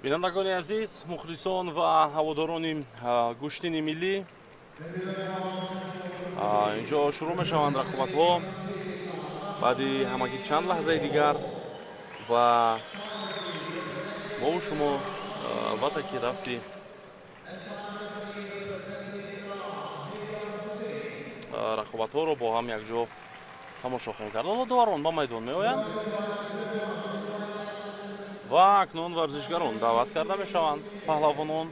Бинандагони азиз, мухлисон ва ҳаводорони гӯштини миллӣ, инҷо шурӯъ мешаванд рақобатҳо баъди ҳамагӣ чанд лаҳзаи дигар ва мову шумо албатта ки рафти рақобатҳоро бо ҳам якҷо тамошо хоҳем кард. Ҳоло доварон ба майдон меоянд ва акнун варзишгарон даъват карда мешаванд, паҳлавонон.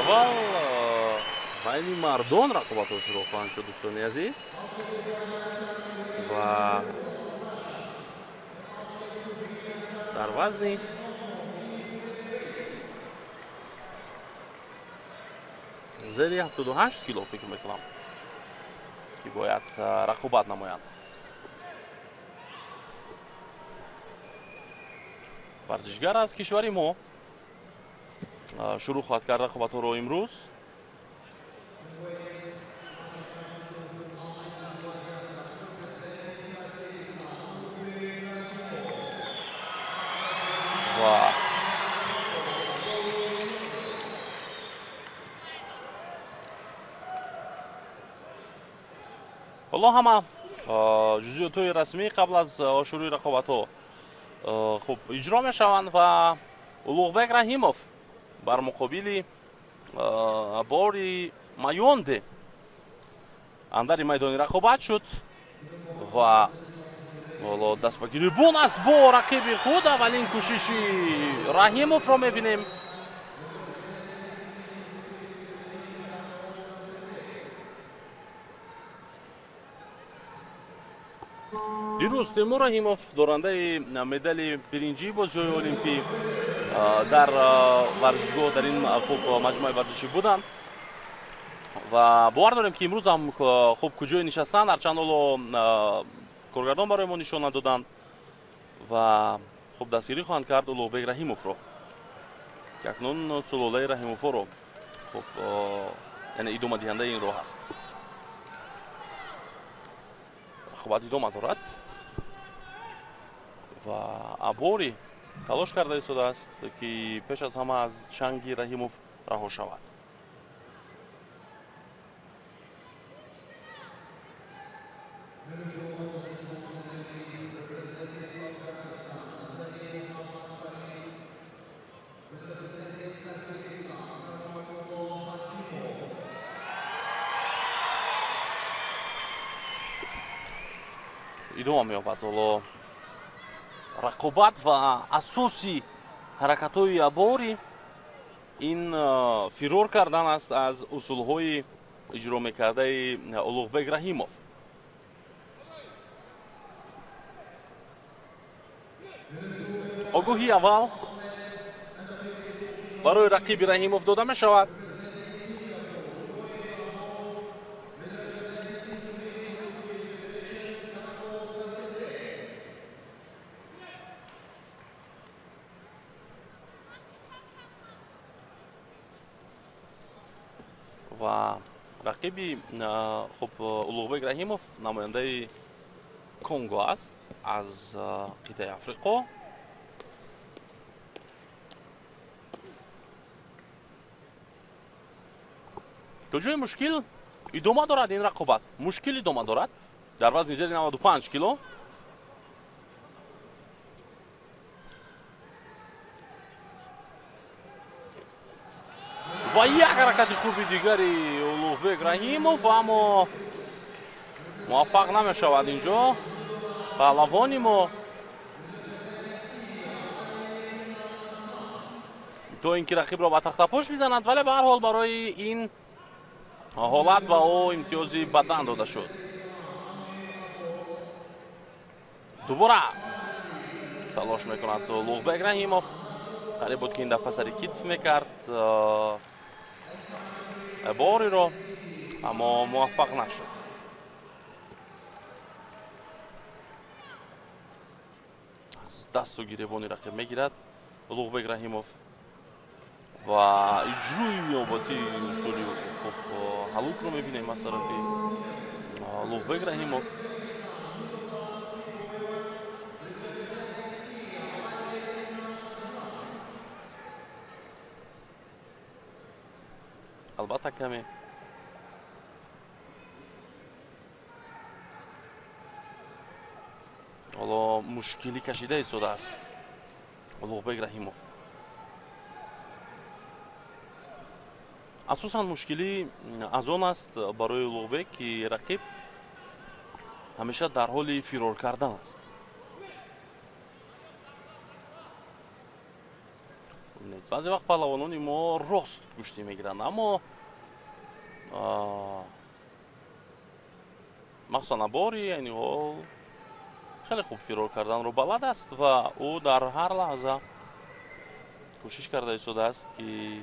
Аввал байни мардон рақобатҳо шурӯъ хоҳанд шуд, дӯстони азиз, ва дар вазни зери 78 кило фикр мекунам ки бояд рақобат намоянд. Варзишгар аз кишвари мо шурӯъ хоҳад кард рақобатҳоро имрӯз. Ва ҳоло ҳама ҷузъиётҳои расмӣ қабл аз шурӯи рақобатҳо хуб иҷро мешаванд ва Улуғбек Раҳимов бар муқобили бори Майонде андари майдони рақобат шуд ва ҳоло даст ба гирибон аст бо рақиби худ. Аввалин кӯшиши Раҳимовро мебинем. Дирӯз Темур Раҳимов, дорандаи медали биринҷии бозиҳои олимпӣ, дар варзишгоҳ дар ин хуб маҷмӯаи варзишӣ буданд ва бовар дорем ки имрӯз ҳам хуб куҷое нишастанд, ҳарчанд ҳоло коргардон барои мо нишон надоданд ва хуб дастгирӣ хоҳанд кард Улуғбек Раҳимовро, ки акнун сулолаи Раҳимовҳоро хуб яъне идомадиҳандаи ин роҳ аст. Рақобат идома дорад ва Абори талош карда истодааст ки пеш аз ҳама аз чанги Раҳимов раҳо шавад. Идома меёбад ҳоло рақобат ва асоси ҳаракатҳои Абори ин фирор кардан аст аз усулҳои иҷро мекардаи Улуғбек Раҳимов. Огоҳии аввал барои рақиби Раҳимов дода мешавад. Ва рақиби хуб Улуғбек Раҳимов намояндаи Конго аст аз қитъаи Африқо. То ҷои мушкил идома дорад ин рақобат, мушкил идома дорад дар вазни зери 95 кило. Ва як ҳаракати хуби дигари Улуғбек Раҳимов, аммо муваффақ намешавад инҷо паҳлавони мо то ин ки рақибро ба тахтапӯш бизанад, вале ба ҳар ҳол барои ин ҳолат ба ӯ имтиёзи бадан дода шуд. Дубора Талош мекунад Улуғбек Раҳимов. Қариб буд, ки ин дафъа сари китф мекард Абориро, аммо муваффақ нашуд. Аз дасту гиребони рақиб мегирад Улуғбек Раҳимов ва иҷрои ёботии усули хуб ҳалукро мебинем аз тарафи Улуғбек Раҳимов. Албатта, каме ҳоло мушкилӣ кашида истодааст Улуғбек Раҳимов. Асосан мушкилӣ аз он аст барои Улуғбек, ки рақиб ҳамеша дар ҳоли фирор кардан аст. Баъзе вақт паҳлавонони мо рост гӯштӣ мегиранд, аммо махсусан Абори айни ҳол хеле хуб фирор карданро балад аст ва ӯ дар ҳар лаҳза кӯшиш карда истодааст, ки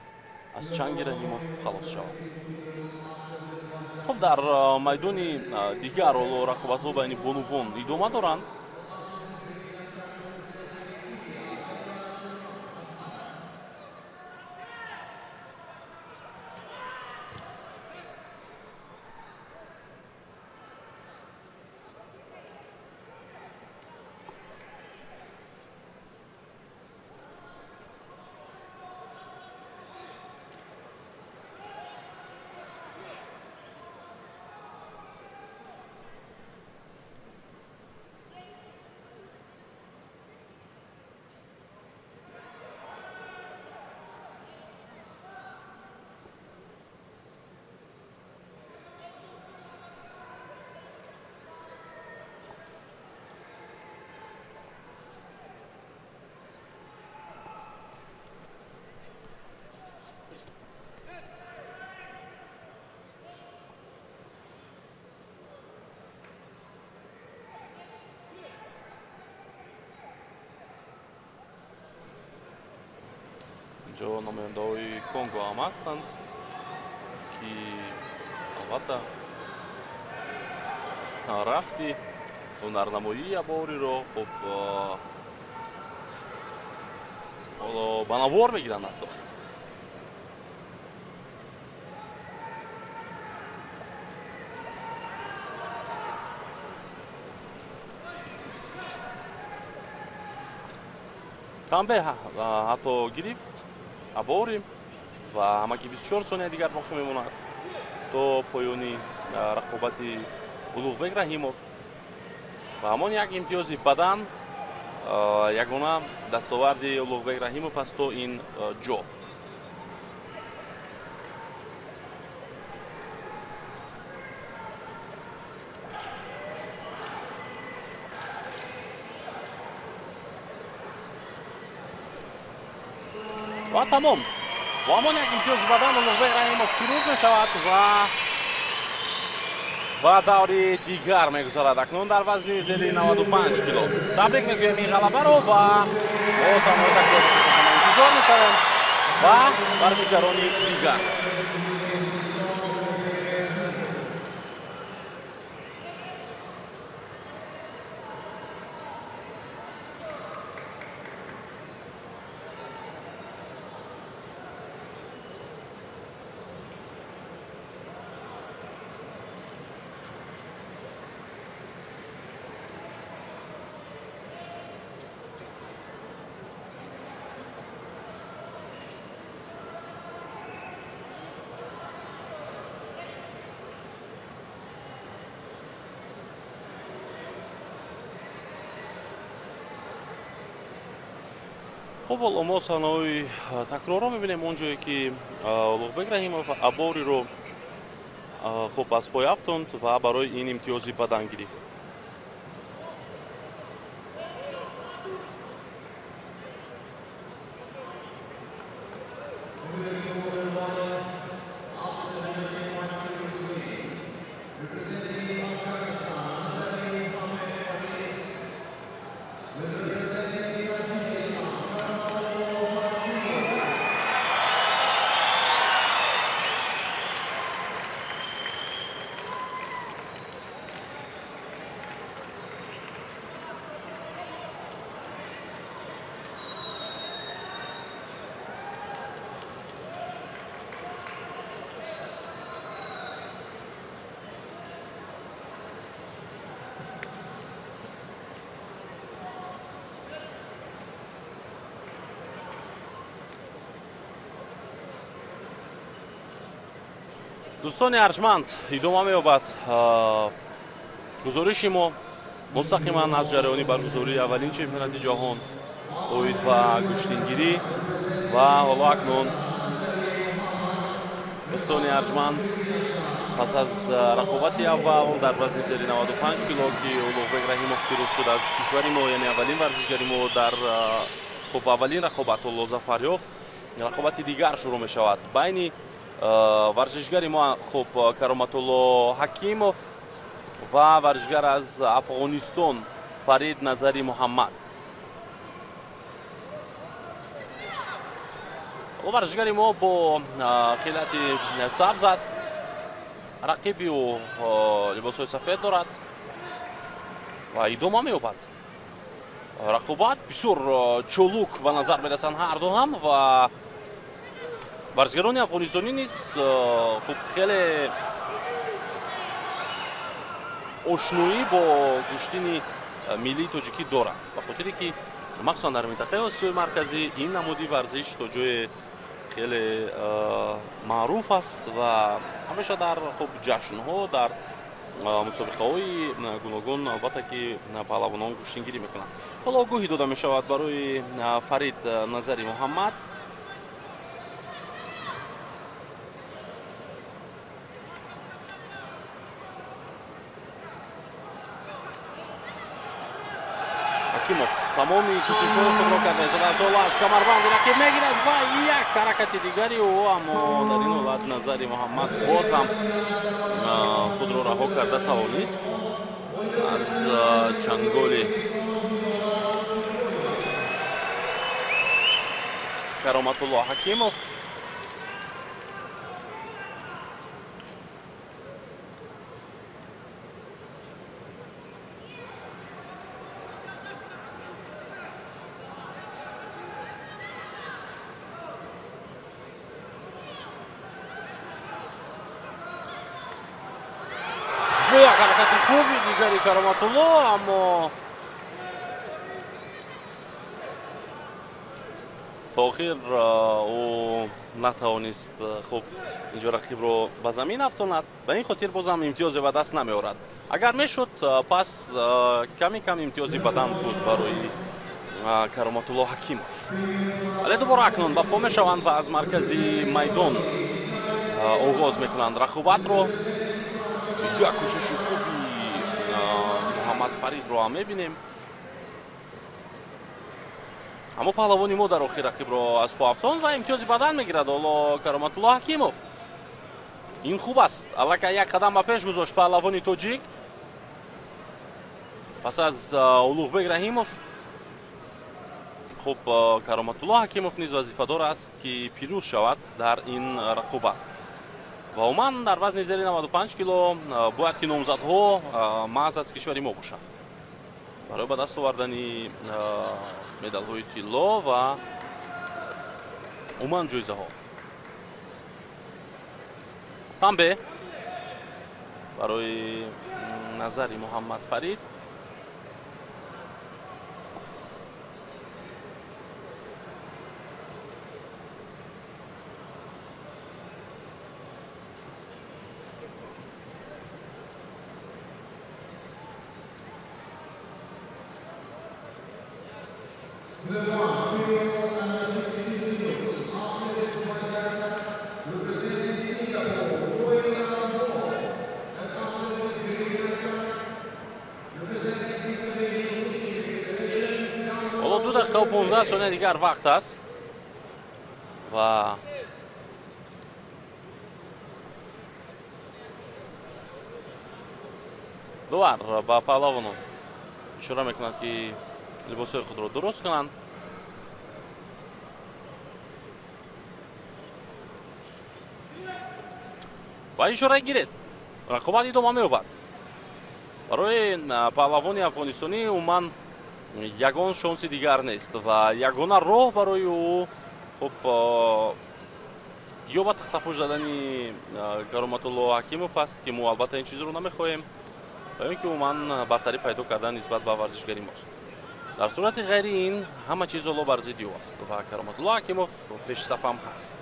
аз чанги Раҳимов халос шавад. Хуб, дар майдони дигар ҳоло рақобатҳо байни бонувон идома доранд. Инҷо намояндаҳои Конго ҳам ҳастанд, ки албатта рафти ҳунарнамоии Абориро хуб ҳоло ба навор мегиранд ҳатто. Танбеҳ ҳатто гирифт Абори ва ҳамагӣ 24 сония дигар боқӣ мемонад то поёни рақобати Улуғбек Раҳимов ва ҳамон як имтиёзи бадан ягона дастоварди Улуғбек Раҳимов аст то ин ҷо. Ва тамом. Бо ҳамон як имтиёзи бадан Улуғбек Раҳимов пирӯз мешавад ва ба даври дигар мегузарад. Акнун дар вазни зери 95 кило. Табрик мегӯем ин ғалабаро ва бо саҳнаҳои такрори интизор мешавем ва варзишгарони дигар. Хуб, ҳоло мо саҳнаҳои такрорро мебинем, он ҷое ки Улуғбек Раҳимов Абориро хуб аз пой афтонд ва барои ин имтиёзи бадан гирифт. Дӯстони арҷманд, идома меёбад гузориши мо мустақиман аз ҷараёни баргузории аввалин чемпионати ҷаҳон оид ба гӯштингирӣ. Ва ҳоло акнун, дӯстони арҷманд, пас аз рақобати аввал дар вазни зери 95 кило, ки Улуғбек Раҳимов пирӯз шуд аз кишвари мо, яъне аввалин варзишгари мо дар хуб аввалин рақобат ҳоло зафар ёфт, рақобати дигар шурӯъ мешавад байни варзишгари мо хуб Кароматулло Ҳакимов ва варзишгар аз Афғонистон Фарид Назари Муҳаммад. Варзишгари мо бо хилати сабз аст, рақиби ӯ либосҳои сафед дорад ва идома меёбад. Рақобат бисёр чолук ба назар мерасанд ҳарду ҳам, ва варзишгарони афғонистонӣ низ хуб хеле ошноӣ бо гӯштини миллии тоҷикӣ доранд, ба хотире ки махсусан дар минтақаи Осиёи Марказӣ ин намуди варзиш то ҷое хеле маъруф аст ва ҳамеша дар хуб ҷашнҳо, дар мусобиқаҳои гуногун албатта ки паҳлавонон гӯштингирӣ мекунанд. Ҳоло огоҳӣ дода мешавад барои Фарид Назари Муҳаммад. Ҳакимов тамоми кӯшишҳои худро карда истодааст, ҳоло аз камарбанди рақиб мегирад ва як ҳаракати дигари ӯ, аммо дар ин ҳолат Назари Муҳаммад боз ҳам худро раҳо карда тавонист аз чанголи Кароматулло Ҳакимов. Ҳаракати хуби дигари Кароматулло, аммо то охир ӯ натавонист хуб инҷо рақибро ба замин афтонад. Ба ин хотир бозам имтиёзе ба даст намеорад. Агар мешуд, пас ками кам имтиёзи бадан буд барои Кароматулло Ҳакимов. Вале дубора акнун ба по мешаванд ва аз маркази майдон оғоз мекунанд рақобатро. Як кӯшиши хуби Муҳаммад Фаридро ҳам мебинем, аммо паҳлавони мо дар охир рақибро аз по афтон ва имтиёзи бадан мегирад ҳоло Кароматулло Ҳакимов. Ин хуб аст, аллакай як қадам ба пеш гузошт паҳлавони тоҷик пас аз Улуғбек Раҳимов. Хуб, Кароматулло Ҳакимов низ вазифадор аст ки пирӯз шавад дар ин рақобат. Ва умуман дар вазни зери 95 кило бояд ки номзадҳо маҳз аз кишвари мо бошанд барои ба даст овардани медалҳои тилло ва умуман ҷоизаҳо. Танбе барои Назари Муҳаммад Фарид. Ҳоло 2 дақиқа ва 15 сония дигар вақт аст ва довар ба паҳлавонон ишора мекунад, ки либосҳои худро дуруст кунанд. Ва ишора гиред, рақобат идома меёбад. Барои паҳлавони афғонистонӣ умуман ягон шонси дигар нест ва ягона роҳ барои ӯ хуб ё ба тахтапӯш задани Кароматулло Ҳакимов аст, ки мо албатта ин чизро намехоҳем, ва ин ки умуман бартарӣ пайдо кардан нисбат ба варзишгари мост. Дар сурати ғайри ин ҳама чиз ҳоло бар зидди ӯ аст ва Кароматулло Ҳакимов пешсафам ҳаст.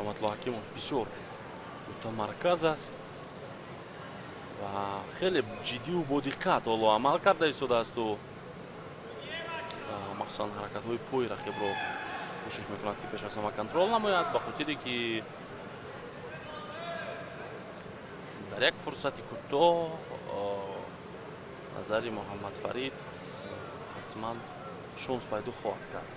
Кароматулло Ҳакимов бисёр мутамарказ аст ва хеле ҷиддию бодиққат ҳоло амал карда истодаасту махсусан ҳаракатҳои пои рақибро кӯшиш мекунад, ки пеш аз ҳама контрол намояд, ба хотире ки дар як фурсати кӯтоҳ назари Муҳаммадфарид ҳатман шонс пайдо хоҳад кард.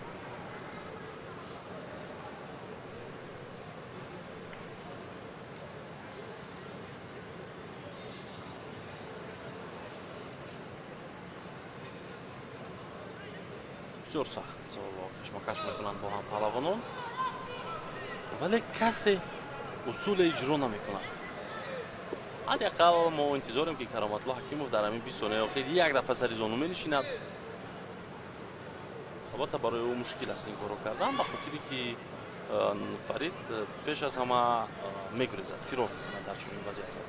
Бисёр сахт кашмакаш мекунанд бо ҳам паҳлавонон, вале касе усуле иҷро намекунад. Ҳадди ақал мо интизорем, ки Кароматулло Ҳакимов дар ҳамин 20 сонияи охир як дафъа сари зону менишинад. Албатта, барои ӯ мушкил аст ин корро кардан, ба хотире ки Фарид пеш аз ҳама мегурезад, фирор мекунад дар чунин вазъиятҳо.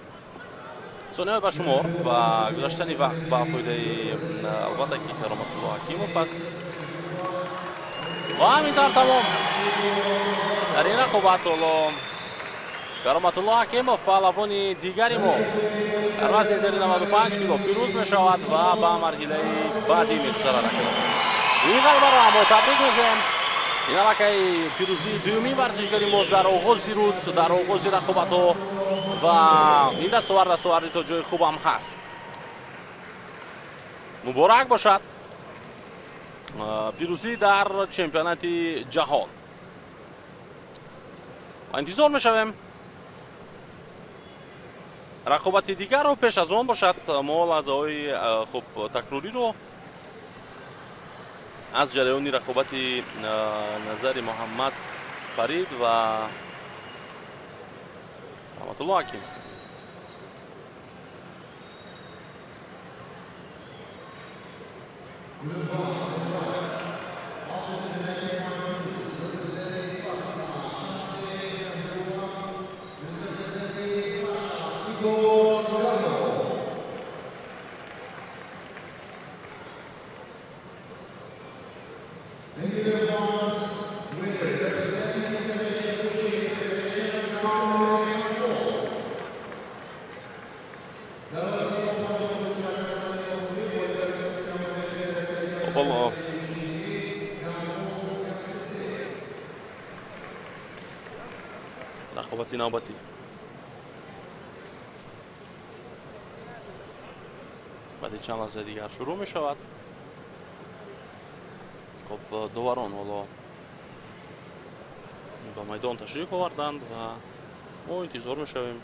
Сонияҳои ба шумор ва гузаштани вақт ба фоидаи албатта ки Кароматулло Ҳакимов аст. Ва ҳамин тавр тамом. Дар ин рақобат ҳоло Кароматулло Ҳакимов, паҳлавони дигари мо, дар вазни зери 95 кило пирӯз мешавад ва ба марҳилаи баъдӣ мегузарад. Ин ғалабаро мо табрик мегӯем. Ин аллакай пирӯзии дуюмин варзишгари мост дар оғози рӯз, дар оғози рақобатҳо, ва ин дастовард дастоварди то ҷои хубам ҳаст. Муборак бошад пирӯзӣ дар чемпионати ҷаҳон. Ва интизор мешавем рақобати дигарро. Пеш аз он бошад, мо лаҳзаҳои хуб такрориро аз ҷараёни рақобати назари Муҳаммад Фарид ва Раҳматулло Ҳакимов. Рақобати навбатӣ баъди чанд лаҳзаи дигар шурӯъ мешавад. Хуб, доварон ҳоло ба майдон ташриф оварданд ва мо интизор мешавем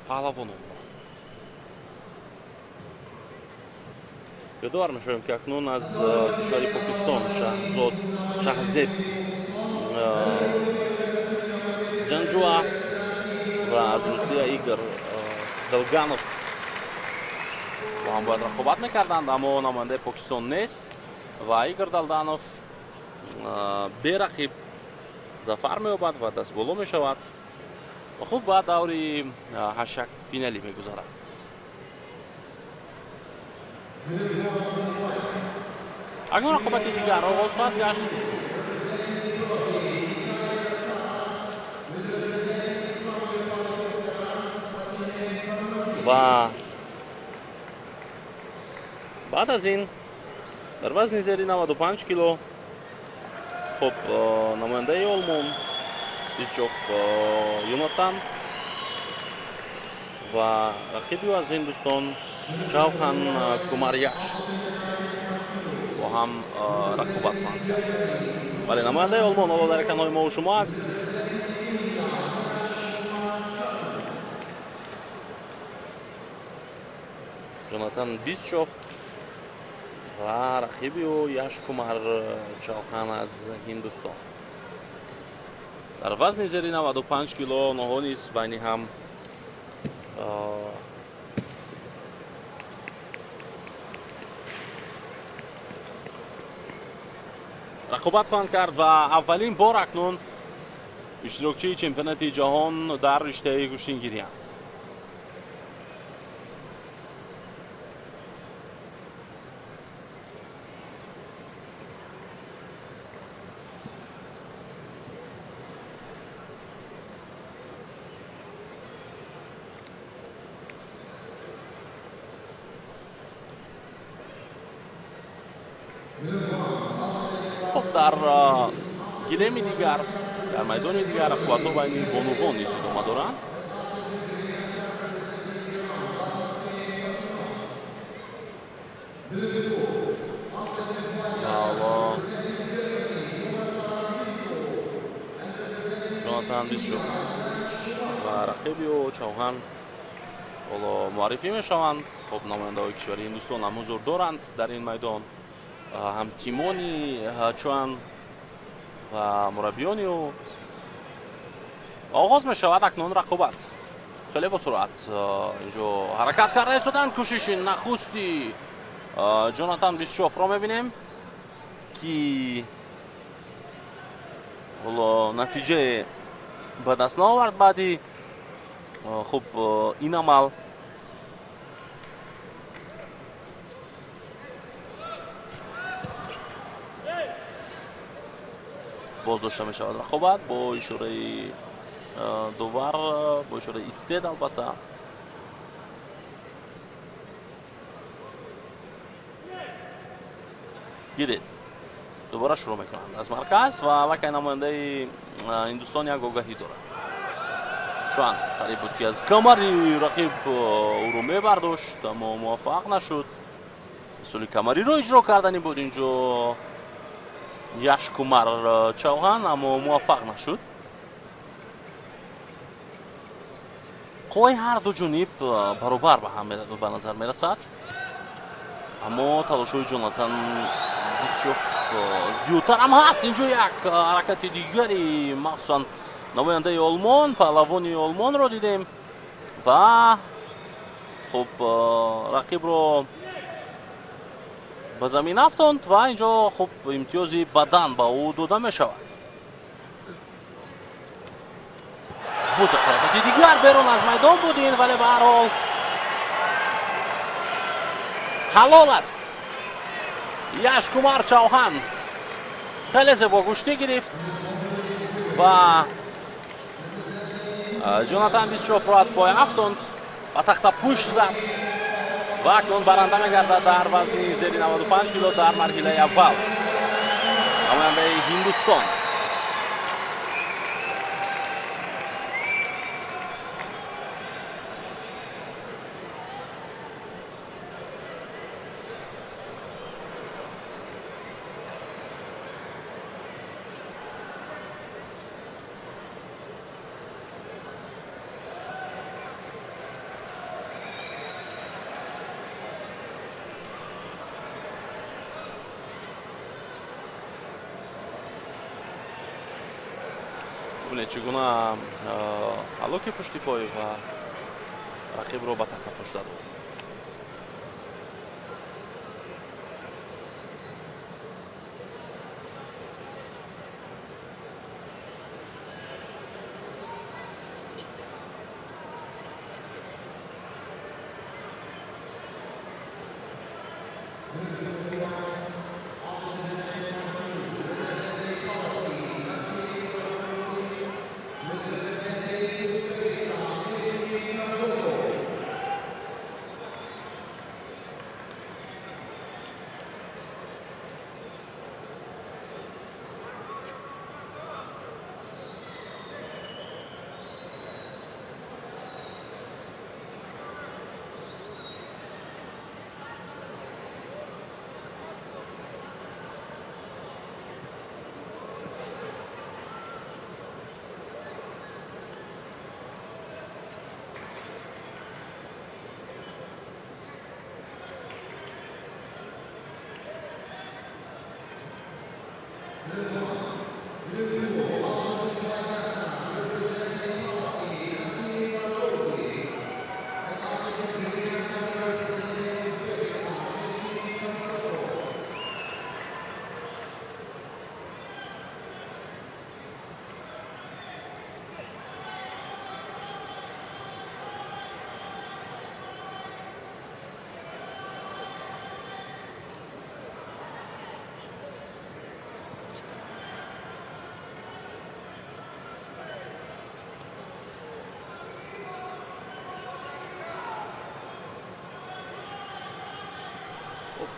паҳлавононро. Ёдовар мешавем, ки акнун аз кишвари Покистон Шаҳзод Шаҳзеб Ҷанҷуа ва аз Русия Игор Долганов бо ҳам бояд рақобат мекарданд, аммо намояндаи Покистон нест ва Игор Долганов берақиб зафар меёбад ва дастболо мешавад ва хуб ба даври ҳашак финалӣ мегузарад. Акнун рақобати дигар оғоз хоҳад гашт. Ва баъд аз ин дар вазни зери 95 кило хуб намояндаи Олмон Бисчов Юнатан ва рақиби ӯ аз Ҳиндустон Чавхан Кумаряш бо ҳам рақобат хоҳанд кард. Вале намояндаи Олмон ҳоло дар экранҳои мо шумо аст. Ҷонатан Бисчов ва рақиби ӯ Яш Кумар Чавхан аз Ҳиндустон. Дар вазни зери 95 кило онҳо низ байни ҳам рақобат хоҳанд кард ва аввалин бор акнун иштирокчии чемпионати ҷаҳон дар риштаи гӯштингириянд. Дар гилеми дигар, дар майдони дигар рақобатҳо байни бонувон низ идома доранд. Ҷонатан Бисчов ва рақиби ӯ Чавхан ҳоло муаррифӣ мешаванд. Хоб, намояндаҳои кишвари Ҳиндустон ҳам ҳузур доранд дар ин майдон, ҳамтимони Чуан ва мураббиёни ӯ. Оғоз мешавад акнун рақобат. Хеле бо суръат инҷо ҳаракат карда истоданд. Кӯшиши нахусти Ҷонатан Бисчовро мебинем, ки ҳоло натиҷае ба даст наовард баъди хуб ин амал. Боздошта мешавад рақобат бо ишораи довар, бо ишораи истед албатта. Гиред, дубора шурӯъ мекунанд аз марказ ва аллакай намояндаи Ҳиндустон як огаҳӣ дорад. Чуан қариб буд, ки аз камари рақиб ӯро мебардошт, аммо муваффақ нашуд. Усули камариро иҷро кардани буд инҷо Яшкумар Чавхан, аммо муваффақ нашуд. Қувваи ҳар ду ҷониб баробар ба ҳам ба назар мерасад, аммо талошҳои Ҷонатан Бисчов зиёдтар ҳам ҳаст. Инҷо як ҳаракати дигари махсусан намояндаи Олмон, паҳлавони Олмонро дидем ва хуб рақибро ба замин афтонд ва инҷо хуб имтиёзи бадан ба ӯ дода мешавад. Боз ҳаракати дигар берун аз майдон буд ин, вале ба ҳар ҳол ҳалол аст. Яшкумар Чавхан хеле зебо гӯштӣ гирифт ва Ҷонатан Бисчовро аз пой афтонд, ба тахта пушт зад ва акнун баранда мегардад дар вазни зери 95 кило дар марҳилаи аввал намояндаи Ҳиндустон. Бубинед, чӣ гуна ҳалоки пушти пой ва рақибро ба тахта пушт зад.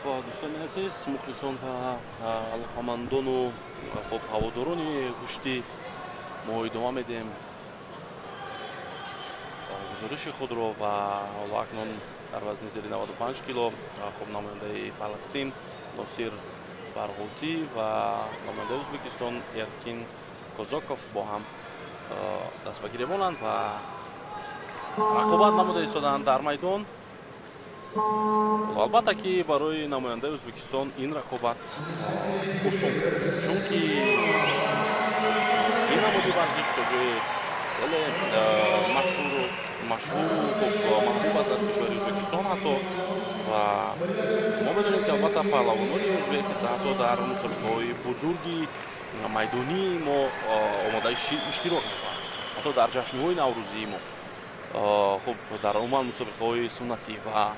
Дӯстони азиз, мухлисон ва алоқамандону хуб ҳаводорони гӯштӣ, мо идома медиҳем гузориши худро ва ҳоло акнун дар вазни зери 95 кило хуб намояндаи Фаластин Носир Барғутӣ ва намояндаи Ӯзбекистон Эркин Козоков бо ҳам даст ба гиребонанд ва рақобат намуда истоданд дар майдон. Албатта ки барои намояндаи Ӯзбекистон ин рақобат осон аст, чунки ин намуди варзиш то ҷое хеле машҳуру маҳбуб аст дар кишвари Ӯзбекистон ҳатто, ва мо медонем ки албатта паҳлавонони ӯзбек ҳатто дар мусобиқаҳои бузурги майдонии мо омода иштирок мекунанд, ҳатто дар ҷашнҳои наврӯзии мо, хуб дар умуман мусобиқаҳои суннатӣ. Ва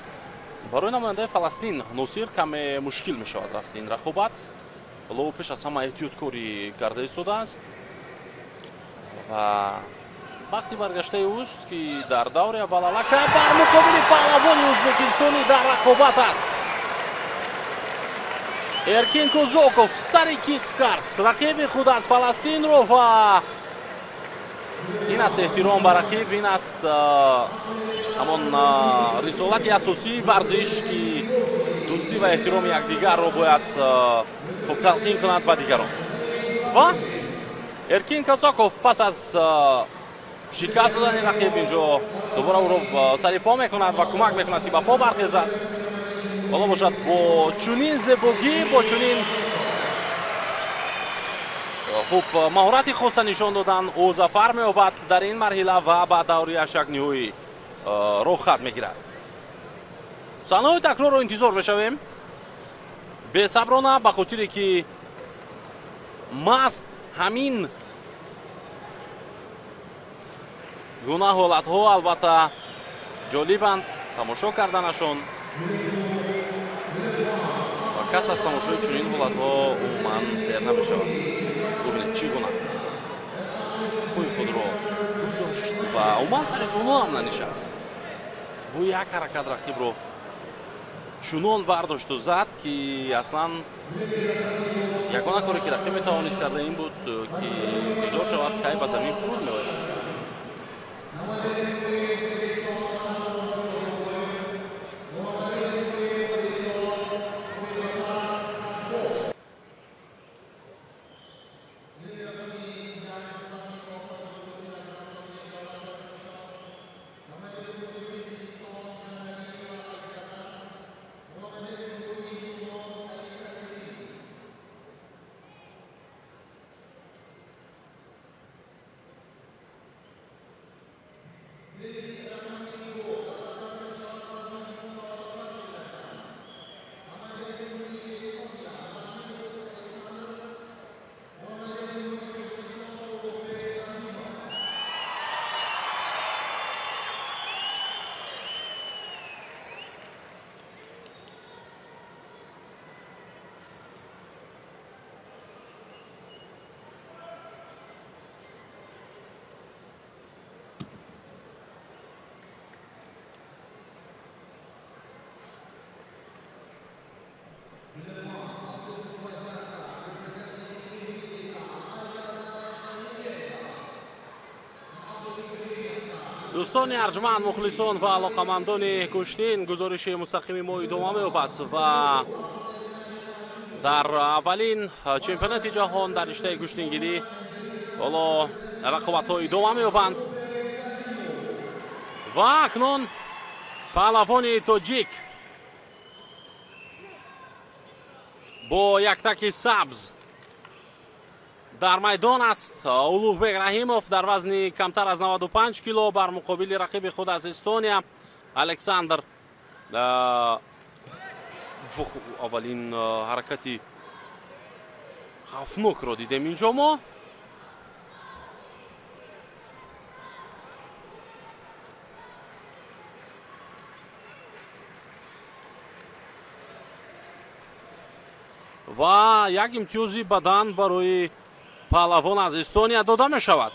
барои намояндаи Фаластин Носир каме мушкил мешавад рафти ин рақобат, ҳоло ӯ пеш аз ҳама эҳтиёткорӣ карда истодааст ва вақти баргаштаи ӯст ки дар даври аввал аллакай бар муқобили паҳлавони ӯзбекистонӣ дар рақобат аст. Эркин Козоков сари китф кард рақиби худ аз Фаластинро ва ин аст эҳтиром ба рақиб, ин аст ҳамон рисолати асосии варзиш ки дӯстӣ ва эҳтироми якдигарро бояд хуб талқин кунад ба дигарон. Ва Эркин Козоков пас аз шикаст додани рақиб инҷо дубора ӯро сари по мекунад ва кӯмак мекунад ки ба по бархезад. Ҳоло бошад бо чунин зебогӣ, бо чунин хуб маҳорати хоса нишон додан ӯ зафар меёбад дар ин марҳила ва ба даври ҳаштякниҳоӣ роҳхат мегирад. Саҳнаҳои такрорро интизор мешавем бесаброна, ба хотире ки маҳз ҳамин гуна ҳолатҳо албатта ҷолибанд тамошо карданашон ва кас аз тамошои чунин ҳолатҳо умуман сер намешавад. Бубинед чӣ гуна пои худро гузошт ва умуман сари зону ҳам нанишаст. Бо як ҳаракат рақибро чунон бардошту зад ки аслан ягона коре ки рақиб метавонист карда ин буд ки интизор шавад кай ба замин фуруд меояд. Дӯстони арҷманд, мухлисон ва алоқамандони куштин, гузориши мустақими мо идома меёбад ва дар аввалин чемпионати ҷаҳон дар риштаи гӯштингирӣ ҳоло рақобатҳо идома меёбанд ва акнун паҳлавони тоҷик бо яктаки сабз дар майдон аст. Улуғбек Раҳимов дар вазни камтар аз 95 кило бар муқобили рақиби худ аз Эстония Александр. Аввалин ҳаракати хавфнокро дидем инҷо мо. Ва як имтиёзи бадан барои паҳлавон аз Эстония дода мешавад.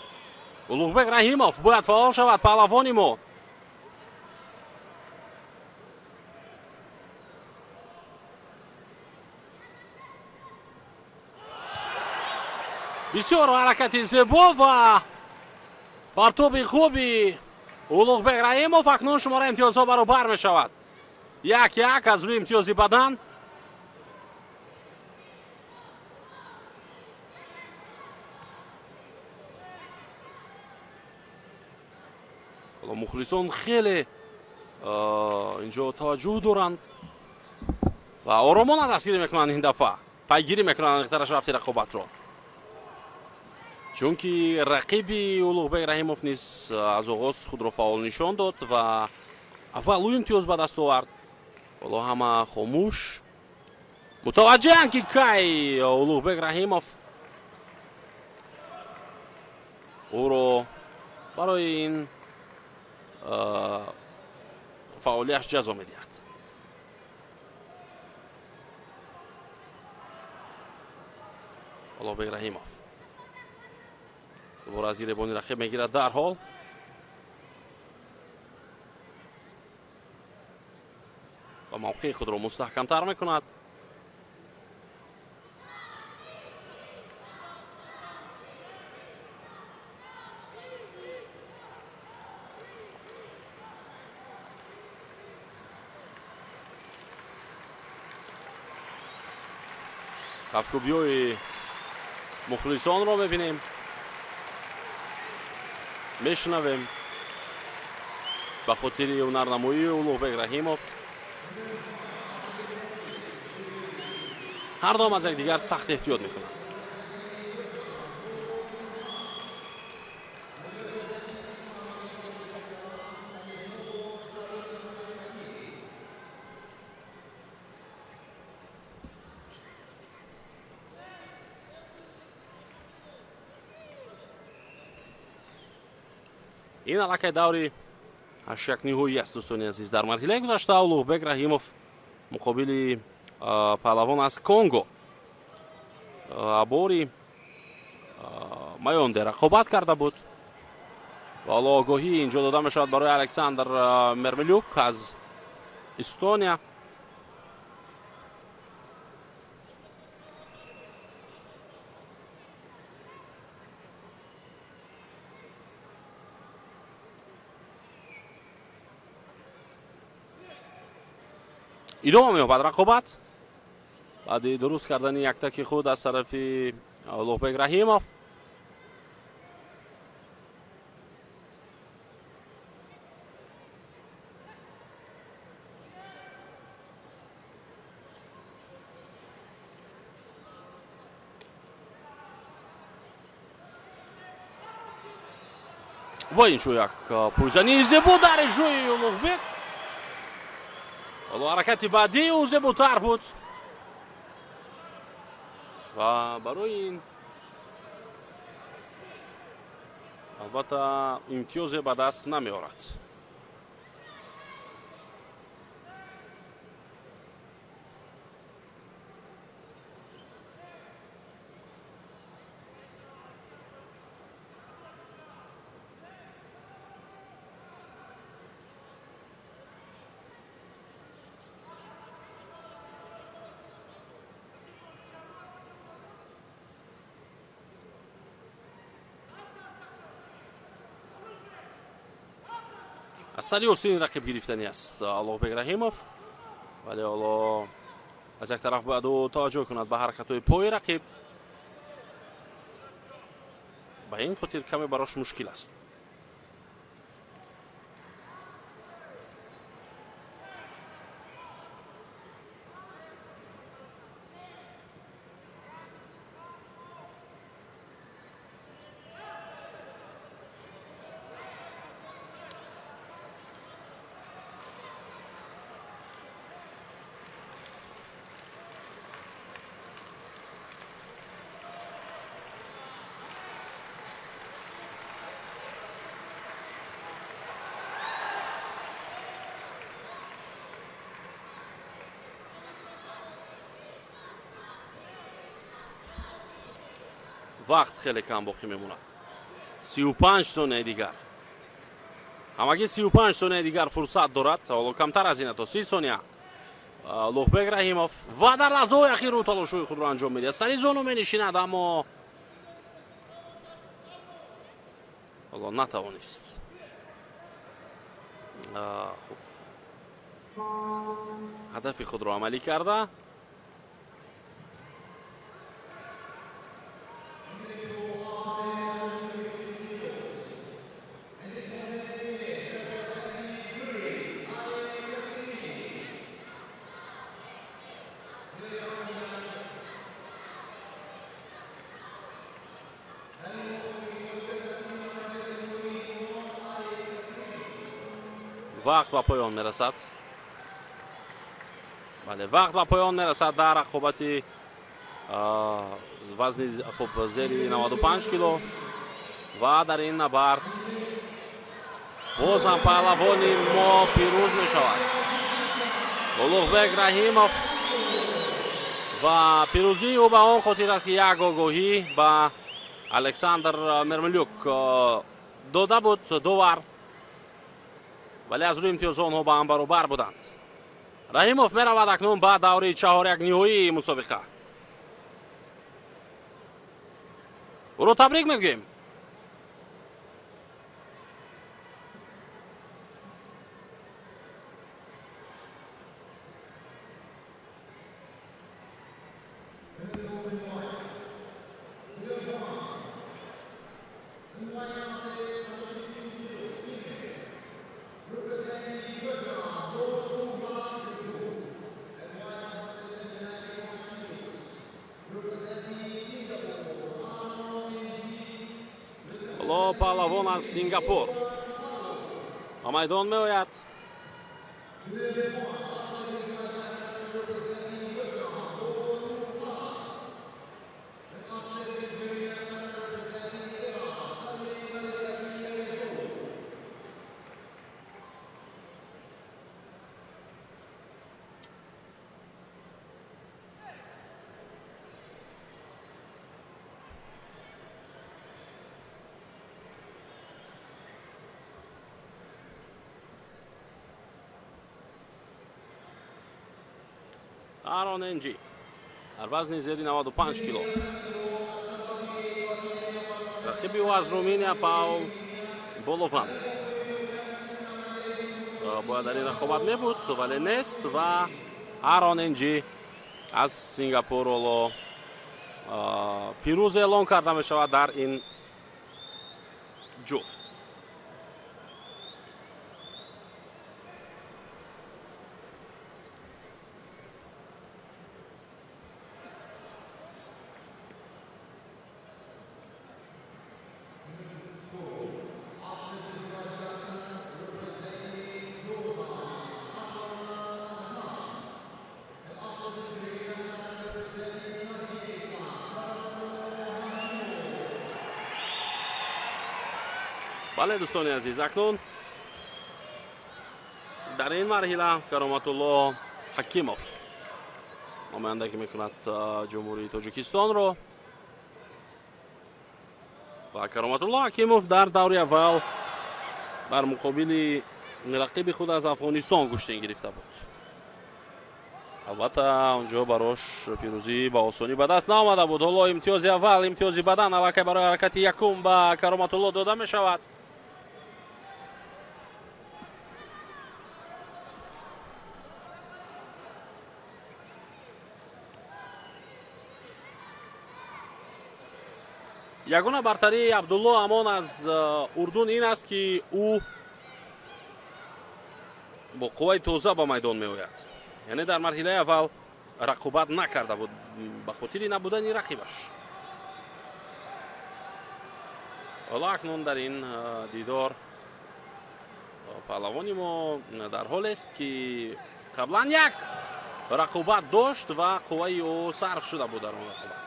Улуғбек Раҳимов бояд фаъол шавад паҳлавони мо. Бисёр ҳаракати зебо ва партоби хуби Улуғбек Раҳимов. Акнун шумораи имтиёзҳо баробар мешавад. 1-1 аз рӯи имтиёзи бадан. Ҳоло мухлисон хеле инҷо таваҷҷӯҳ доранд ва оромона дастгирӣ мекунанд. Ин дафъа пайгирӣ мекунанд аниқтараш рафти рақобатро, чунки рақиби Улуғбек Раҳимов низ аз оғоз худро фаъол нишон дод ва аввал ӯ имтиёз ба даст овард. Ҳоло ҳама хомӯш мутаваҷҷеҳанд, ки кай Улуғбек Раҳимов ӯро барои ин фаъолияш ҷазо медиҳад. Улуғбек Раҳимов дубора аз гиребони рақиб мегирад дарҳол. Ва мавқеи худро мустаҳкамтар мекунад. Кафкӯбиҳои мухлисонро мебинем, мешунавем ба хотири ҳунарнамоии Улуғбек Раҳимов. Ҳар дом аз якдигар сахт эҳтиёт мекунанд. Ин аллакай даври 8-ниҳоӣ аст, дӯстони азиз. Дар марҳилаи гузашта Улуғбек Раҳимов муқобили паҳлавон аз Конго Абори Майонде рақобат карда буд ва ҳоло огоҳӣ инҷо дода мешавад барои Александр Мермелюк аз Эстония. Идома меёбад рақобат баъди дуруст кардани яктаки худ аз тарафи Улуғбек Раҳимов. Ва инчо як пойзании зебо дар иҷрои Улуғбек. Ҳоло ҳаракати баъдии ӯ зеботар буд ва барои ин албатта имтиёзе ба даст намеорад. Аз сари осини рақиб гирифтанӣ аст Улуғбек Раҳимов, вале ҳоло аз як тараф бояд ӯ таваҷҷӯҳ кунад ба ҳаракатҳои пои рақиб. Ба ин хотир каме барош мушкил аст. Вақт хеле кам боқӣ мемонад. 35 сонияи дигар. Ҳамагӣ 35 сонияи дигар фурсат дорад. Ҳоло камтар аз ин, то 30 сония. Улуғбек Раҳимов ва дар лаҳзаҳои ахир ӯ талошҳои худро анҷом медиҳад. Сари зону менишинад, аммо Ҳоло натавонист хуб ҳадафи худро амалӣ карда. Вақт ба поён мерасад. Бале, вақт ба поён мерасад дар рақобати вазни хуб зери 95 кило ва дар ин набард боз ҳам паҳлавони мо пирӯз мешавад. Улуғбек Раҳимов ва пирӯзии ӯ ба он хотир аст, ки як огоҳӣ ба Александр Мермелюк дода буд довар, вале аз рӯи имтиёзҳо онҳо ба ҳам баробар буданд. Раҳимов меравад акнун ба даври чаҳорякниҳоии мусобиқа. Ӯро табрик мегӯем. Паҳлавон аз Сингапур ба майдон меояд. Арон Энҷи дар вазни зери 95 кило. Рақиби ӯ аз Руминия Паул Болован. Бояд дар ин рақобат мебуд, вале нест ва Арон Энҷи аз Сингапур ҳоло пирӯз эълон карда мешавад дар ин ҷуфт. Бале, дӯстони азиз, акнун дар ин марҳила Кароматулло Ҳакимов намояндагӣ мекунад Ҷумҳурии Тоҷикистонро ва Кароматулло Ҳакимов дар даври аввал бар муқобили рақиби худ аз Афғонистон гӯштин гирифта буд. Албатта онҷо барош пирӯзӣ ба осонӣ ба даст наомада буд. Ҳоло имтиёзи аввал, имтиёзи бадан аллакай барои ҳаракати якум ба Кароматулло дода мешавад. Ягона бартарии Абдулло Амон аз Урдун ин аст, ки ӯ бо қувваи тоза ба майдон меояд. Яъне дар марҳилаи аввал рақобат накарда буд ба хотири набудани рақибаш. Ҳоло акнун дар ин дидор паҳлавони мо дар ҳолест, ки қаблан як рақобат дошт ва қувваи ӯ сарф шуда буд дар он рақобат.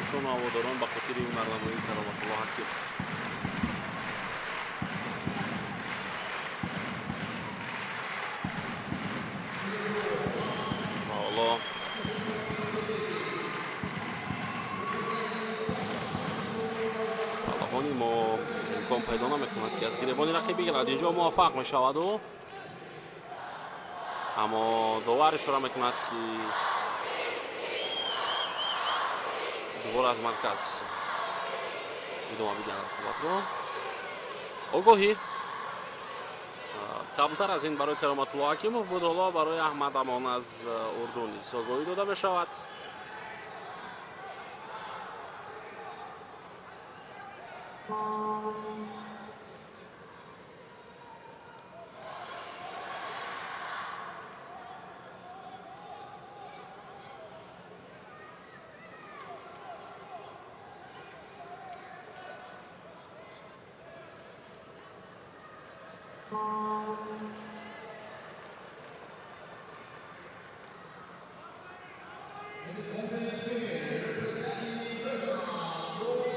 Мухлисон ва ҳаводорон ба хотири ҳунарнамоии Кароматулло Ҳакимов. Ва ҳоло паҳлавони мо имкон пайдо намекунад, ки аз гиребони рақиб бигирад. Инҷо муваффақ мешавад ӯ, аммо довар ишора мекунад, ки дубора аз марказ идома бидиҳанд рақобатро. Огоҳӣ қаблтар аз ин барои Кароматулло Ҳакимов буд, ҳоло барои Аҳмад Амон аз Урдун низ огоҳӣ дода мешавад.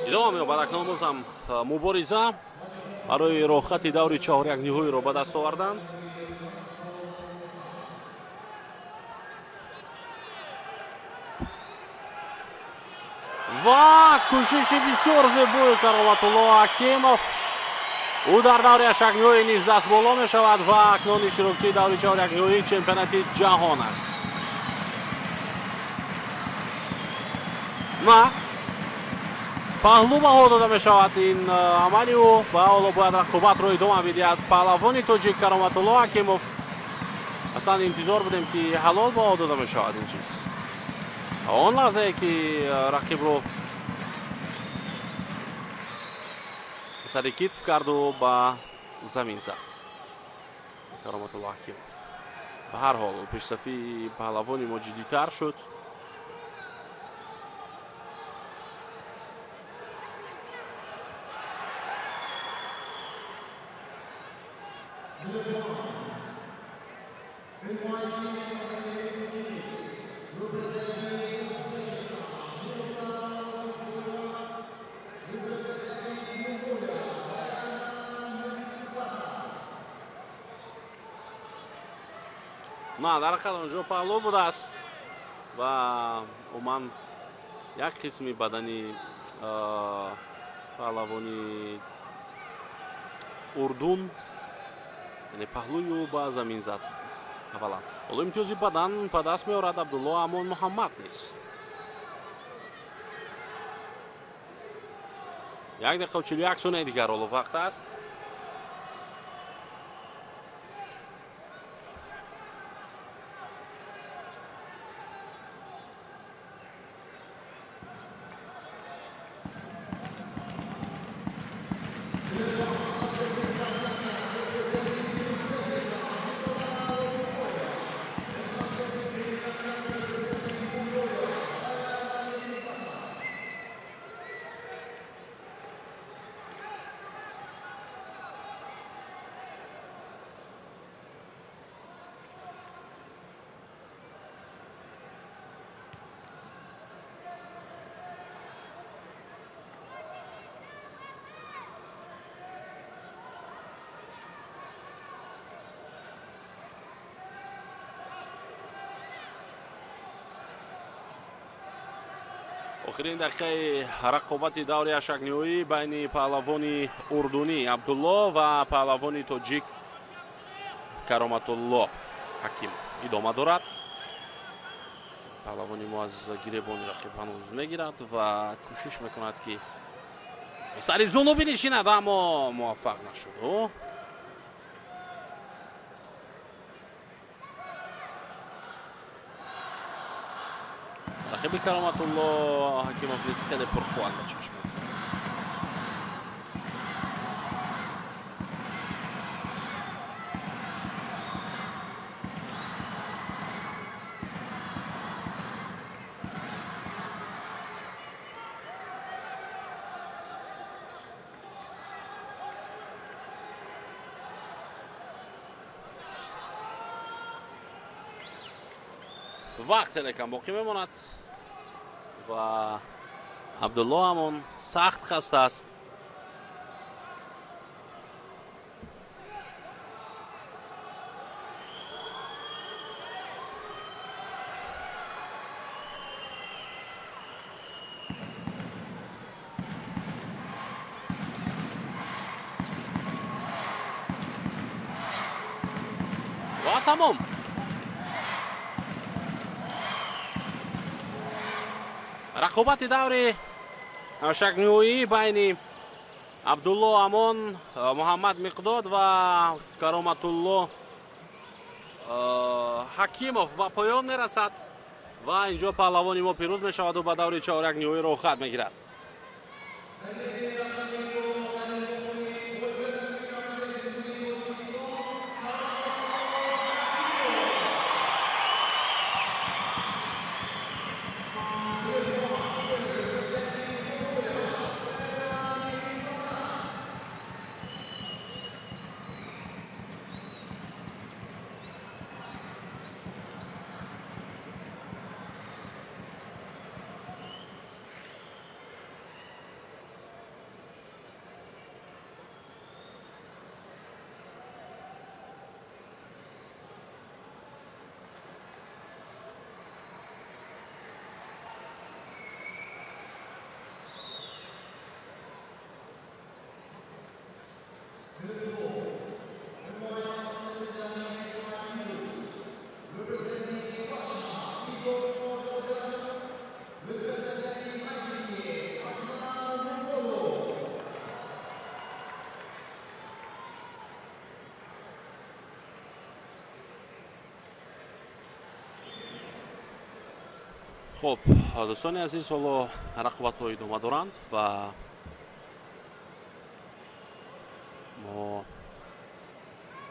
Идома меёбад акнун боз ҳам мубориза барои роҳхати даври чаҳорякниҳоиро ба даст овардан. Ва кӯшиши бисёр зебои Кароматулло Ҳакимов. Ӯ дар даври ҳаштякниҳоӣ низ даст боло мешавад ва акнун иштирокчии даври чаҳорякниҳоии чемпионати ҷаҳон аст. На паҳлӯ баҳо дода мешавад ин амали ӯ ва ҳоло бояд рақобатро идома бидиҳад паҳлавони тоҷик Кароматулло Ҳакимов. Аслан интизор будем, ки ҳалол баҳо дода мешавад ин чиз. Он лаҳзае, ки рақибро сари китф карду ба замин зад Кароматулло Ҳакимов. Ба ҳар ҳол пешсафии паҳлавони мо ҷиддитар шуд. На, дар ҳақиқат онҷо паҳлӯ будааст ва умуман як қисми бадани паҳлавони Урдун, яъне паҳлӯи ӯ ба замин зад. Аввалан ҳоло имтиёзи бадан ба даст меорад Абдулло Амон Муҳаммад низ. 1 дақиқа 41 сонияи дигар ҳоло вақт аст. Охирин дақиқаи рақобати даври ҳаштякниҳоӣ байни паҳлавони урдунӣ Абдулло ва паҳлавони тоҷик Кароматулло Ҳакимов идома дорад. Паҳлавони мо аз гиребони рақиб ҳанӯз мегирад ва кӯшиш мекунад, ки сари зону бинишинад, аммо муваффақ нашуд. Рақиби Кароматулло Ҳакимов низ хеле пурқувват ба чашм мерасад. Вақт хеле кам боқӣ мемонад ва Абдулло Амон сахт хаста аст. Ва тамом. Рақобати даври шакниҳоӣ байни Абдулло Амон, Муҳаммад Миқдод ва Кароматулло Ҳакимов ба поён мерасад ва инҷо паҳлавони мо пирӯз мешаваду ба даври чорякниҳоӣ роҳхат мегирад. Хуб, дӯстони азиз, ҳоло рақобатҳо идома доранд ва мо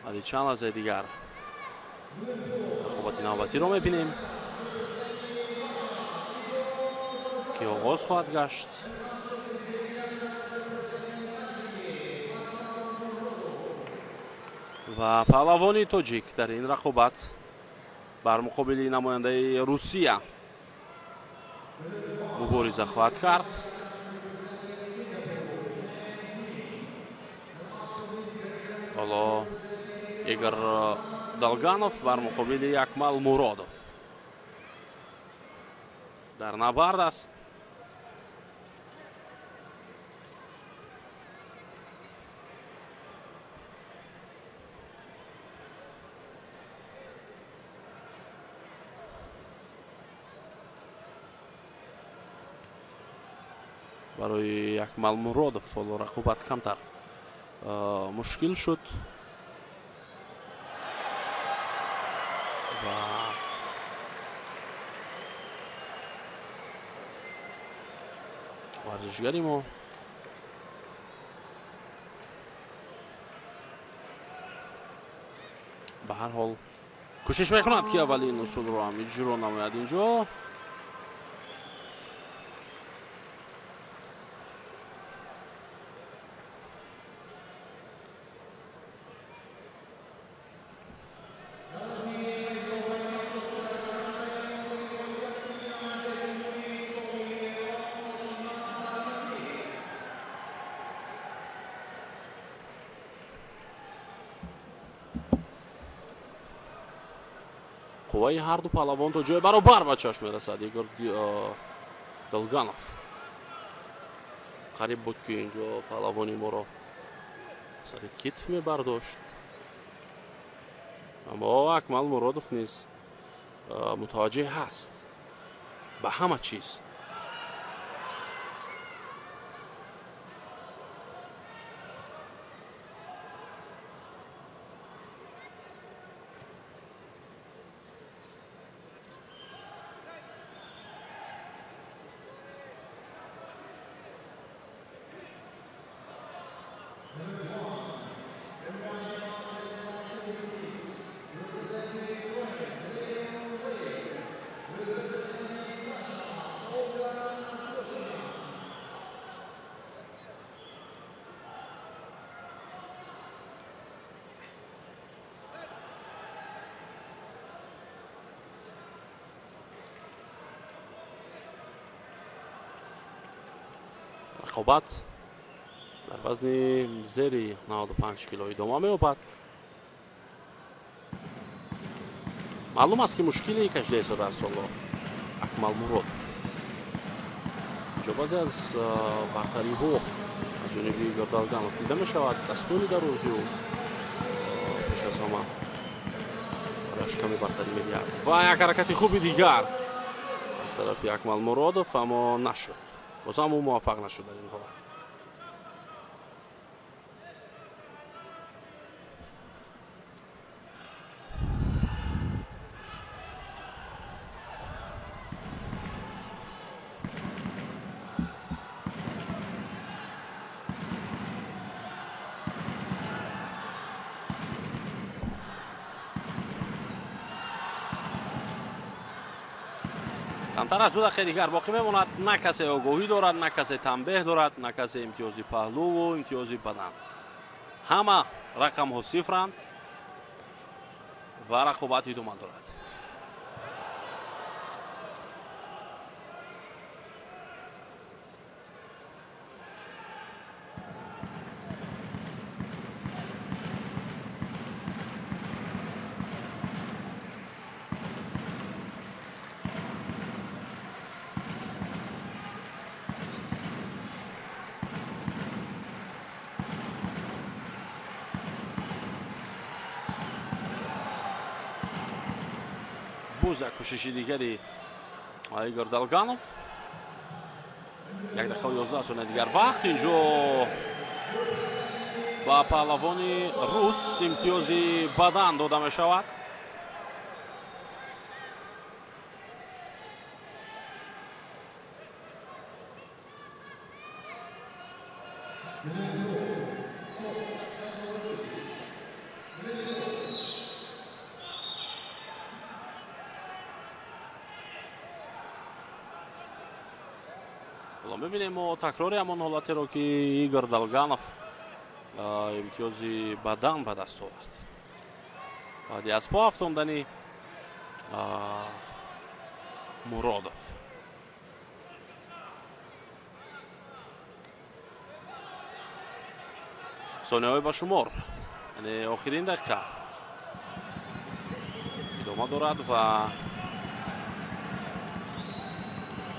баъди чанд лаҳзаи дигар рақобати навбатиро мебинем, ки оғоз хоҳад гашт. Ва паҳлавони тоҷик дар ин рақобат бар муқобили намояндаи Русия мубориза хоҳад кард. Ҳоло Игор Долганов бар муқобили Акмал Муродов дар набард аст. Барои Акмал Муродов ҳоло рақобат камтар мушкил шуд ва варзишгари мо ба ҳар ҳол кӯшиш мекунад, ки аввалин усулро ҳам иҷро намояд. Инҷо қувваи ҳарду паҳлавон то ҷои баробар ба чашм мерасад. Игор Долганов қариб буд, ки инҷо паҳлавони моро сари китф мебардошт, аммо Акмал Муродов низ мутаваҷҷеҳ ҳаст ба ҳама чиз. Рақобат дар вазни зери 95 кило идома меёбад. Маълум аст, ки мушкиле кашида истодааст ҳоло Акмал Муродов. Инҷо баъзе аз бартариҳо аз ҷониби Игор Долганов дида мешавад. Дастони дарозиу пеш аз ҳама барояш каме бартарӣ медиҳад. Ва як ҳаракати хуби дигар аз тарафи Акмал Муродов, аммо нашуд. Боз ҳам ӯ муваффақ нашуд дар ин ҳолат. Камтар аз 2 дақиқаи дигар боқӣ мемонад. На касе огоҳӣ дорад, на касе танбеҳ дорад, на касе имтиёзи паҳлуву имтиёзи бадан. Ҳама рақамҳо сифранд ва рақобат идома дорад. Боз як кӯшиши дигари Игор Долганов. 1 дақиқа 11 сония дигар вақт. Инҷо ба паҳлавони рус имтиёзи бадан дода мешавад. Мебинем мо такрори ҳамон ҳолатеро, ки Игор Долганов имтиёзи бадан ба даст овард. Баъди аз по афтондани Муродов. Сонияҳои ба шумор, яъне охирин дақиқа идома дорад ва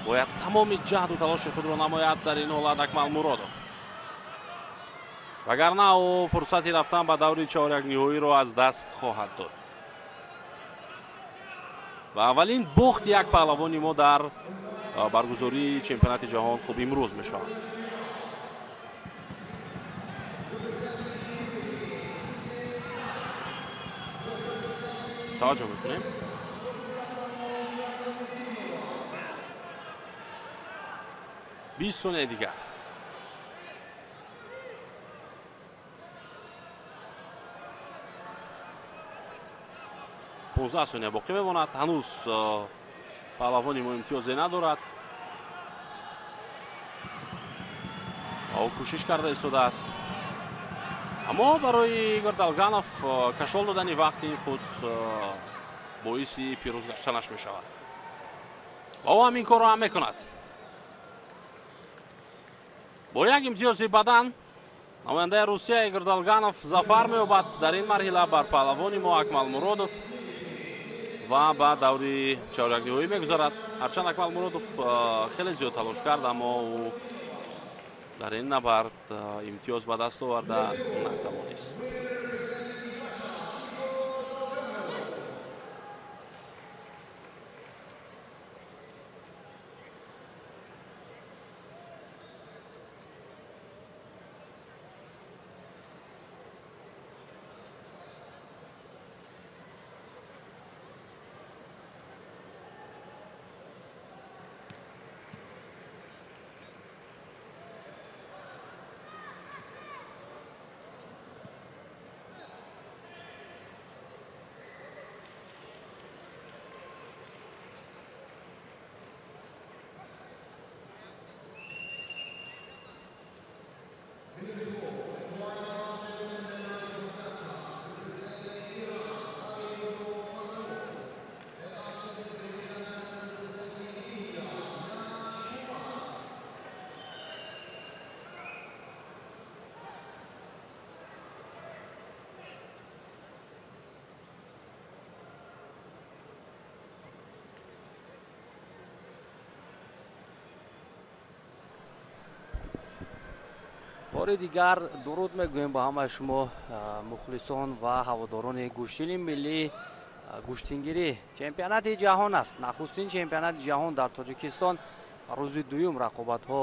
бояд тамоми ҷаҳду талоши худро намояд дар ин ҳолат Акмал Муродов. Вагарна ӯ фурсати рафтан ба даври чорякниҳоиро аз даст хоҳад дод. Ва аввалин бохти як паҳлавони мо дар баргузории чемпионати ҷаҳон хуб имрӯз мешавад. Таваҷҷӯҳ мекунем. 20 сония дигар. 15 сония боқӣ мемонад. Ҳанӯз паҳлавони мо имтиёзе надорад. Ӯ кӯшиш карда истодааст. Аммо барои Игор Долганов кашол додани вақти ин худ боиси пирӯз гаштанаш мешавад. Ва ӯ ҳам ин корро ҳам мекунад. Бо як имтиёзи бадан намояндаи Русия Игор Долганов зафар меёбад дар ин марҳила бар паҳлавони мо Акмал Муродов ва ба даври чорякниҳоӣ мегузарад. Ҳарчанд Акмал Муродов хеле зиёд талош кард, аммо ӯ дар ин набард имтиёз ба даст оварда натавонист. Бори дигар дуруд мегӯем ба ҳамаи шумо мухлисон ва ҳаводорони гӯштини миллӣ. Гӯштингирӣ чемпионати ҷаҳон аст. Нахустин чемпионати ҷаҳон дар Тоҷикистон. Рӯзи дуюм рақобатҳо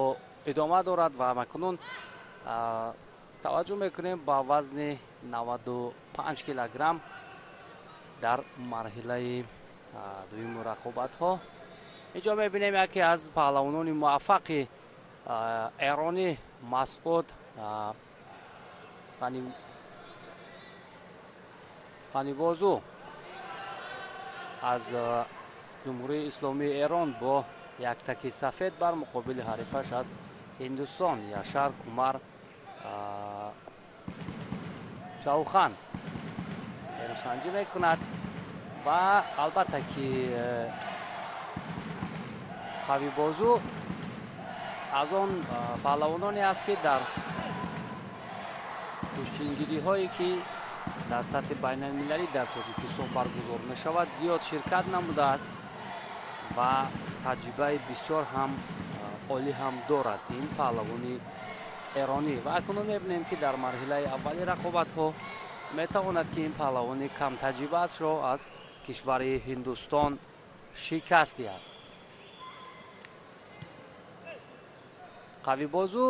идома дорад ва макунун таваҷҷӯҳ мекунем ба вазни 95 килограмм дар марҳилаи дуюми рақобатҳо. Инҷо мебинем яке аз паҳлавонони муваффақи эронӣ Масъуд Ғанибозу аз Ҷумҳурии Исломии Эрон бо як таки сафед бар муқобили ҳарифаш аз Ҳиндустон Яшар Кумар Чаухан эрусанҷӣ мекунад ва албатта ки Қавибозу аз он паҳлавононе аст, ки дар гӯштингириҳое ки дар сатҳи байналмилалӣ дар Тоҷикистон баргузор мешавад, зиёд ширкат намудааст ва таҷрибаи бисёр ҳам олӣ ҳам дорад ин паҳлавони эронӣ. Ва акнун мебинем, ки дар марҳилаи аввали рақобатҳо метавонад, ки ин паҳлавони камтаҷрибаашро аз кишвари Ҳиндустон шикаст диҳад. Қавибозу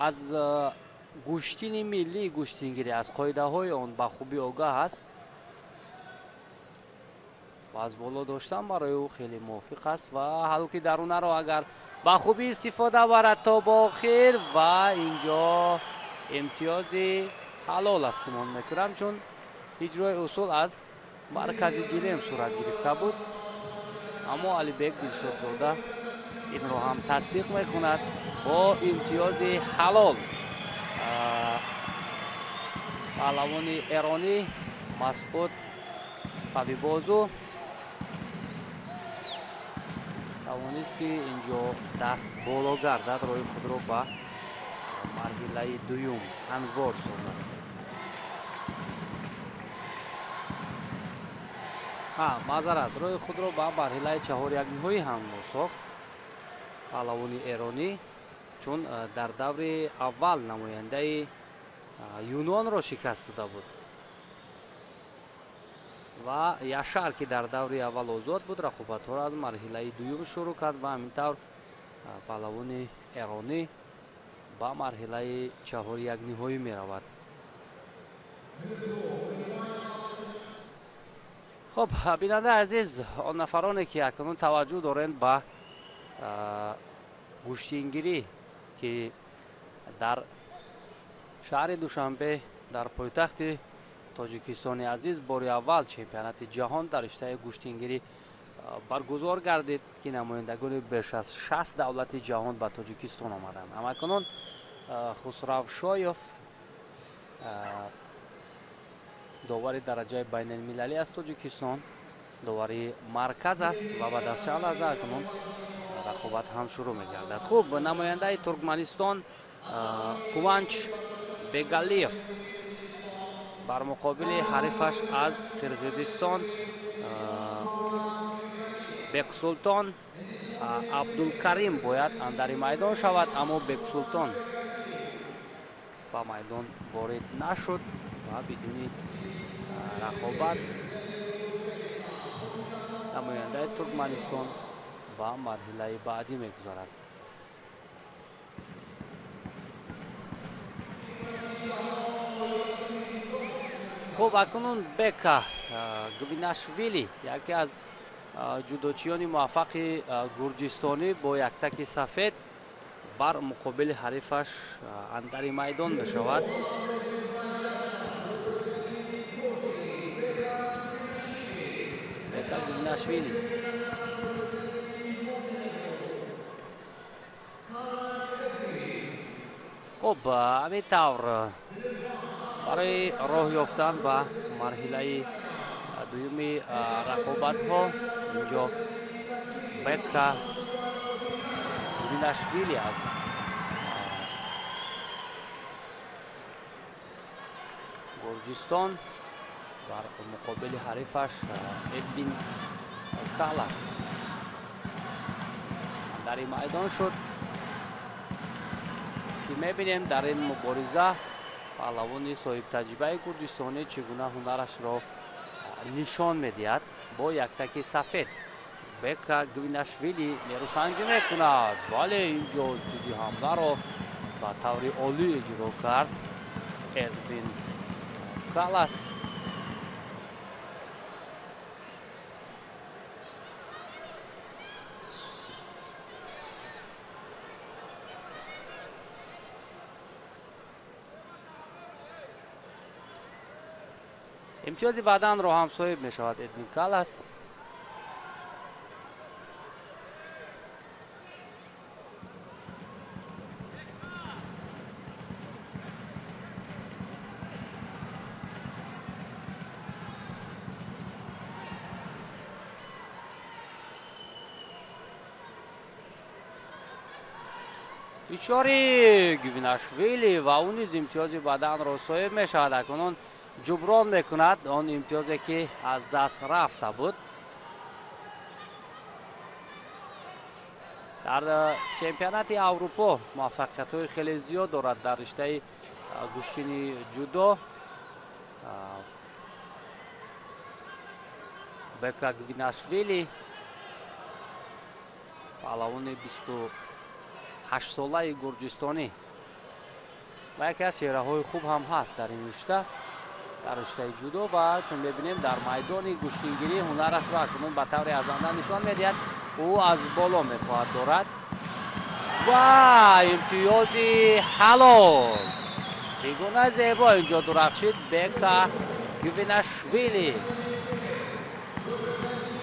аз гӯштини миллии гӯштингирӣ, аз қоидаҳои он ба хубӣ огаҳ аст ва аз боло доштан барои ӯ хеле мувофиқ аст ва ҳалуки дарунаро агар ба хубӣ истифода барад то ба охир, ва инҷо имтиёзи ҳалол аст гумон мекунам, чун иҷрои усул аз маркази гилем сурат гирифта буд. Аммо Алибек Дилшодзода инро ҳам тасдиқ мекунад бо имтиёзи ҳалол. Паҳлавони эронӣ Масъуд Қавибозу тавонист, ки инҷо даст боло гардад, роҳи худро ба марҳилаи дуюм ҳамвор созад. Маъзарат, роҳи худро ба марҳилаи чаҳорякниҳоӣ ҳамвор сохт паҳлавони эронӣ, чун дар даври аввал намояндаи юнонро шикаст дода буд ва Яшар, ки дар даври аввал озод буд, рақобатҳоро аз марҳилаи дуюм шурӯъ кард ва ҳамин тавр паҳлавони эронӣ ба марҳилаи чаҳорякниҳоӣ меравад. Хуб, бинандаи азиз, он нафароне ки акнун таваҷҷӯҳ доранд ба гӯштингирӣ, ки дар шаҳри Душанбе, дар пойтахти Тоҷикистони азиз, бори аввал чемпионати ҷаҳон дар риштаи гӯштингирӣ баргузор гардид, ки намояндагони беш аз 60 давлати ҷаҳон ба Тоҷикистон омаданд. Ҳамакунун Хусрав Шоев, довари дараҷаи байналмилалӣ аз Тоҷикистон, довари марказ аст ва баъд аз чанд лаҳза акнун рақобат ҳам шурӯъ мегардад. Хуб, намояндаи Туркманистон Куванч Бегалиев бар муқобили ҳарифаш аз Қирғизистон Бексултон Абдулкарим бояд андари майдон шавад, аммо Бексултон ба майдон ворид нашуд ва бидуни рақобат намояндаи Туркманистон ба марҳилаи баъдӣ мегузарад. Хуб, акнун Бека Гвинашвили, яке аз ҷудочиёни муваффақи гурҷистонӣ, бо яктаки сафед бар муқобили ҳарифаш андари майдон мешавад. Бека Гвинашвили. Хуб, ҳамин тавр барои роҳ ёфтан ба марҳилаи дуюми рақобатҳо инҷо Бека Гвинашвили аз Гурҷистон бар муқобили ҳарифаш Эдвин Калас. Дар ин майдон шуд ки мебинем дар ин мубориза паҳлавони соҳибтаҷрибаи гурҷистонӣ чӣ гуна ҳунарашро нишон медиҳад. Бо яктаки сафед Бека Гвинашвили нерӯсанҷӣ мекунад, вале инҷо зидди ҳамларо ба таври олӣ иҷро кард Эдвин Калас. Имтиёзи баъданро ҳам соҳиб мешавад Эдвин Калас. Фишори Гвинашвили ва ӯ низ имтиёзи баъданро соҳиб мешавад. Акнун ҷуброн мекунад он имтиёзе ки аз даст рафта буд. Дар чемпионати Аврупо муваффақиятҳои хеле зиёд дорад дар риштаи гӯштини ҷудо. Бека Гвинашвили паҳлавони 28-солаи гурҷистонӣ ва яке аз чеҳраҳои хуб ҳам ҳаст дар ин ришта, дар риштаи ҷудо, ва чун мебинем дар майдони гӯштингирӣ ҳунарашро акнун ба таври арзанда нишон медиҳад. Ӯ аз боло мехоҳад дорад ва имтиёзи ҳалол. Чӣ гуна зебо инҷо дурахшид Бека Гвинашвили.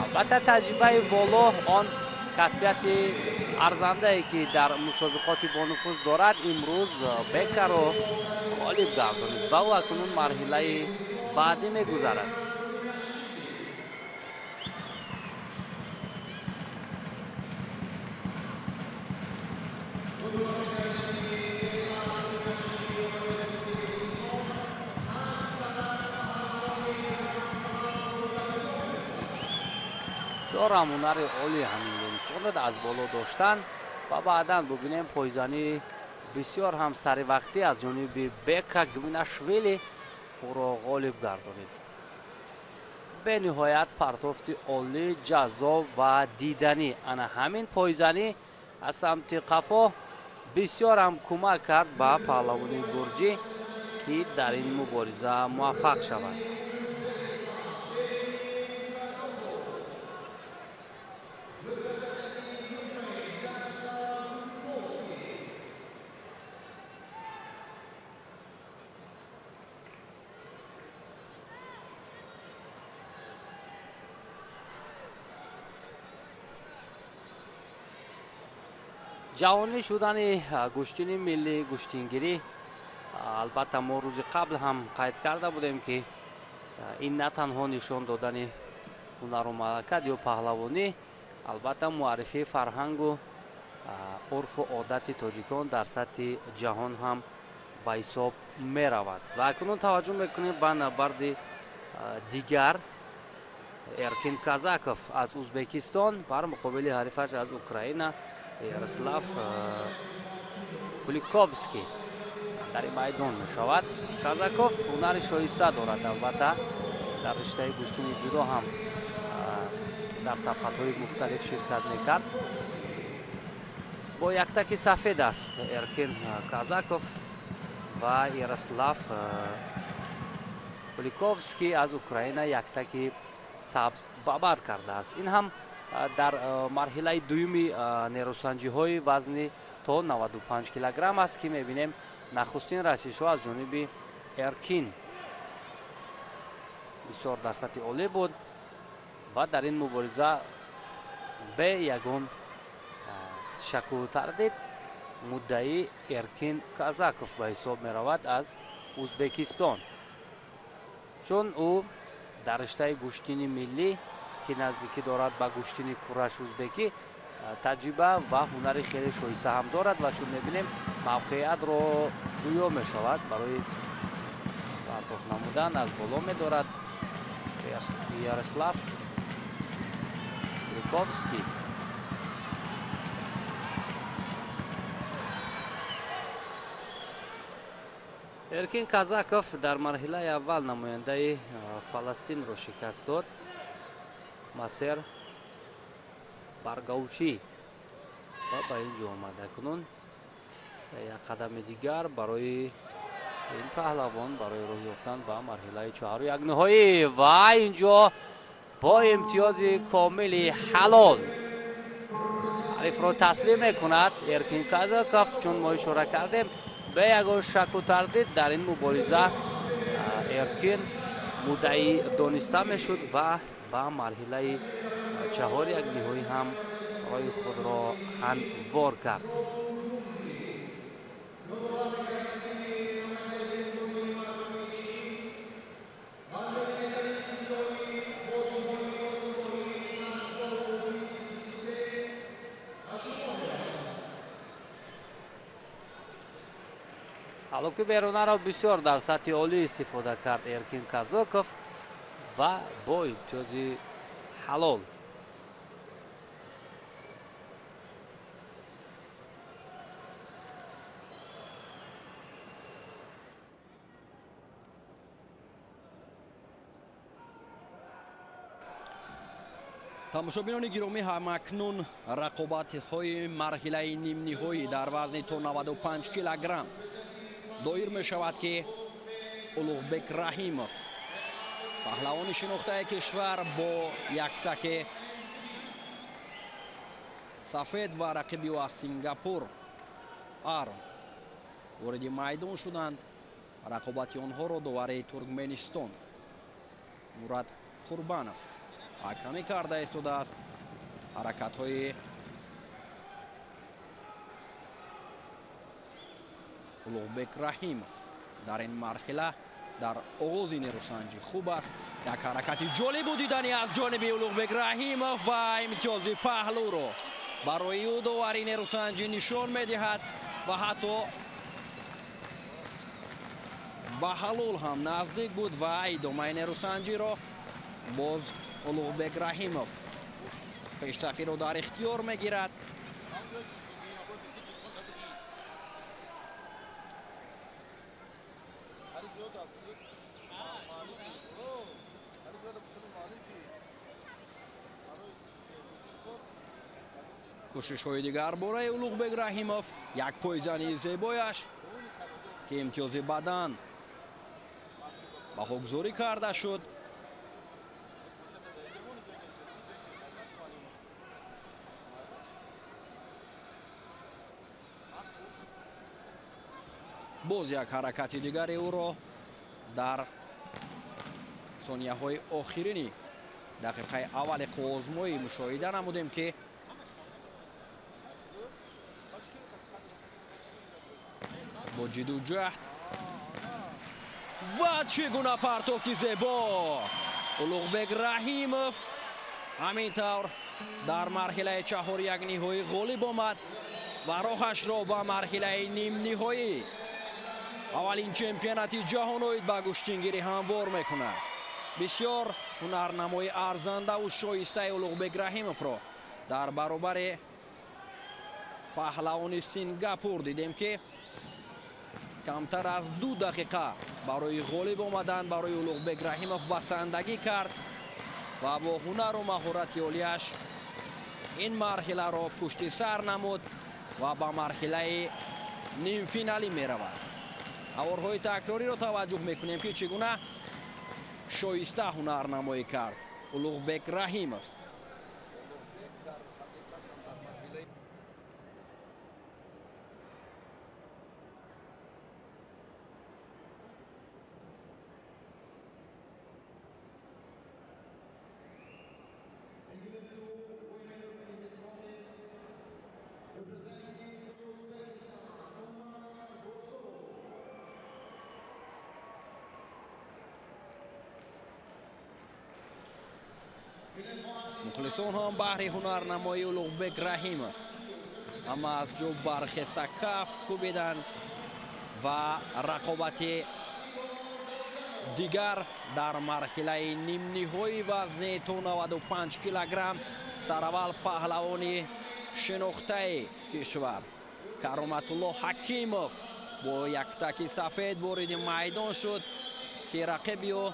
Албатта таҷрибаи боло, он касбияти арзандае ки дар мусобиқоти бонуфуз дорад, имрӯз Бекаро ғолиб гардонид ва ӯ акнун марҳилаи баъдӣ мегузарад. Бисёр ҳам ҳунари олӣ ҳаминро нишон дод аз боло доштан ва баъдан бубинем пойзанӣ бисёр ҳам саривақтӣ аз ҷониби Бека Гвинашвили ӯро ғолиб гардонид. Бениҳоят партофти олӣ, ҷаззоб ва диданӣ. Ана ҳамин пойзанӣ аз самти қафо бисёр ҳам кӯмак кард ба паҳлавони гурҷӣ ки дар ин мубориза муваффақ шавад. Ҷавонӣ шудани гӯштини миллӣ гӯштингирӣ, албатта мо рӯзи қабл ҳам қайд карда будем ки ин на танҳо нишон додани ҳунару малакат ё паҳлавонӣ, албатта муаррифии фарҳангу урфу одати тоҷикон дар сатҳи ҷаҳон ҳам ба ҳисоб меравад. Ва акнун таваҷҷӯҳ мекунем ба набарди дигар. Эркин Казаков аз Узбекистон бар муқобили ҳарифаш аз Украина Ярослав Куликовский дар ин майдон мешавад. Казаков ҳунари шоиста дорад, албатта дар риштаи гӯштини ҷудо ҳам дар сабқатҳои мухталиф ширкат мекард. Бо яктаки сафед аст Эркин Казаков ва Ярослав Куликовский аз Украина яктаки сабз бабар кардааст. Ин ҳам дар марҳилаи дуюми нерӯсанҷиҳои вазни то 95 килограмм аст ки мебинем нахустин расишҳо аз ҷониби Эркин бисёр дар сатҳи олӣ буд ва дар ин мубориза бе ягон шаку тардид муддаи Эркин Казаков ба ҳисоб меравад аз Узбекистон, чун ӯ дар риштаи гӯштини миллӣ ки наздикӣ дорад ба гӯштини кураш узбекӣ таҷриба ва ҳунари хеле шоиста ҳам дорад ва чун мебинем мавқеиятро ҷӯё мешавад барои партофт намудан аз боло медорад Ярослав Куликовский. Эркин Казаков дар марҳилаи аввал намояндаи Фаластинро шикаст дод. Масер Баргаучӣ ва ба ин ҷо омад. Акнун як қадами дигар барои ин паҳлавон барои роҳ ёфтан ба марҳилаи чаҳору як ниҳоӣ ва инҷо бо имтиёзи комили ҳалол ҳарифро таслим мекунад Эркин Казаков. Чун мо ишора кардем, бе ягон шаку тардид дар ин мубориза Эркин муддаӣ дониста мешуд ва ба марҳилаи чаҳори як ниҳоӣ ҳам роҳи худро ҳамвор кард. Ҳалоки берунаро бисёр дар сатҳи олӣ истифода кард Эркин Казаков ва бо имтиёзи ҳалол. Тамошобинони гиромӣ, ҳамакнун рақобатҳои марҳилаи нимниҳоӣ дар вазни то 95 килограмм доир мешавад, ки Улуғбек Раҳимов, паҳлавони шинохтаи кишвар, бо яктаки сафед ва рақиби ӯ аз Сингапур Арон вориди майдон шуданд. Рақобати онҳоро довари Туркменистон Мурад Қурбанов ҳакамӣ карда истодааст. Ҳаракатҳои Улуғбек Раҳимов дар ин марҳила дар оғози нерӯсанҷӣ хуб аст. Як ҳаракати ҷолибу диданӣ аз ҷониби Улуғбек Раҳимов ва имтиёзи паҳлӯро барои ӯ довари нерӯсанҷӣ нишон медиҳад ва ҳатто ба ҳалол ҳам наздик буд ва идомаи нерӯсанҷиро боз Улуғбек Раҳимов пешсафиро дар ихтиёр мегирад. Кӯшишҳои дигар бораи Улуғбек Раҳимов, як пойзани зебояш, ки имтиёзи бадан ба хокзорӣ карда шуд. Боз як ҳаракати дигари ӯро дар сонияҳои охирини дақиқаи аввали қувваозмоӣ мушоҳида намудем, ки бо ҷидду ҷаҳд ва чӣ гуна партофти зебо Улуғбек Раҳимов ҳамин тавр дар марҳилаи чаҳори як ниҳоӣ ғолиб омад ва роҳашро ба марҳилаи нимниҳоӣ, аввалин чемпионати ҷаҳон оид ба гӯштингирӣ ҳамвор мекунад. Бисёр ҳунарнамои арзандаву шоистаи Улуғбек Раҳимовро дар баробари паҳлавони Сингапур дидем, ки камтар аз 2 дақиқа барои ғолиб омадан барои Улуғбек Раҳимов басандагӣ кард ва бо ҳунару маҳорати олияш ин марҳиларо пушти сар намуд ва ба марҳилаи нимфиналӣ меравад. Аворҳои такрориро таваҷҷӯҳ мекунем, ки чӣ гуна шоиста ҳунарнамоӣ кард Улуғбек Раҳимов. Мухлисон ҳам баҳри ҳунарнамоии Улуғбек Раҳимов ҳама аз ҷо бархеста каф кӯбиданд ва рақобати дигар дар марҳилаи нимниҳои вазни то 95 килограмм сараввал паҳлавони шинохтаи кишвар Кароматулло Ҳакимов Бо яктаки сафед вориди майдон шуд, ки рақиби ӯ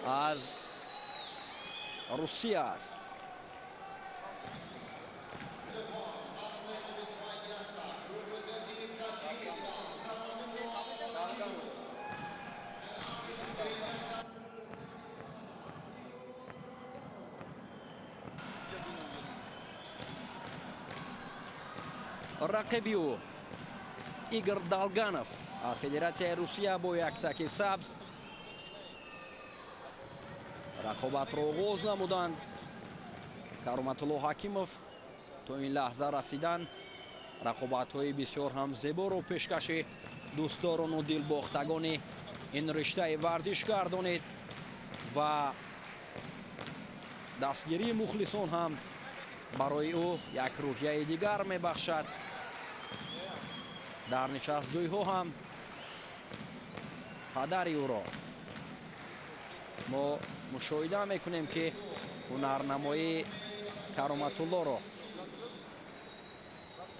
аз Русия аст. Рақиби ӯ Игор Долганов аз Федератсияи Русия бо яктаки сабз рақобатро оғоз намуданд. Кароматулло Ҳакимов то ин лаҳза расидан рақобатҳои бисёр ҳам зеборо пешкаши дӯстдорону дилбохтагони ин риштаи варзиш гардонид ва дастгирии мухлисон ҳам барои ӯ як рӯҳияи дигар мебахшад. Дар нишастҷойҳо ҳам падари ӯро мо мушоҳида мекунем, ки ҳунарнамоии Кароматуллоро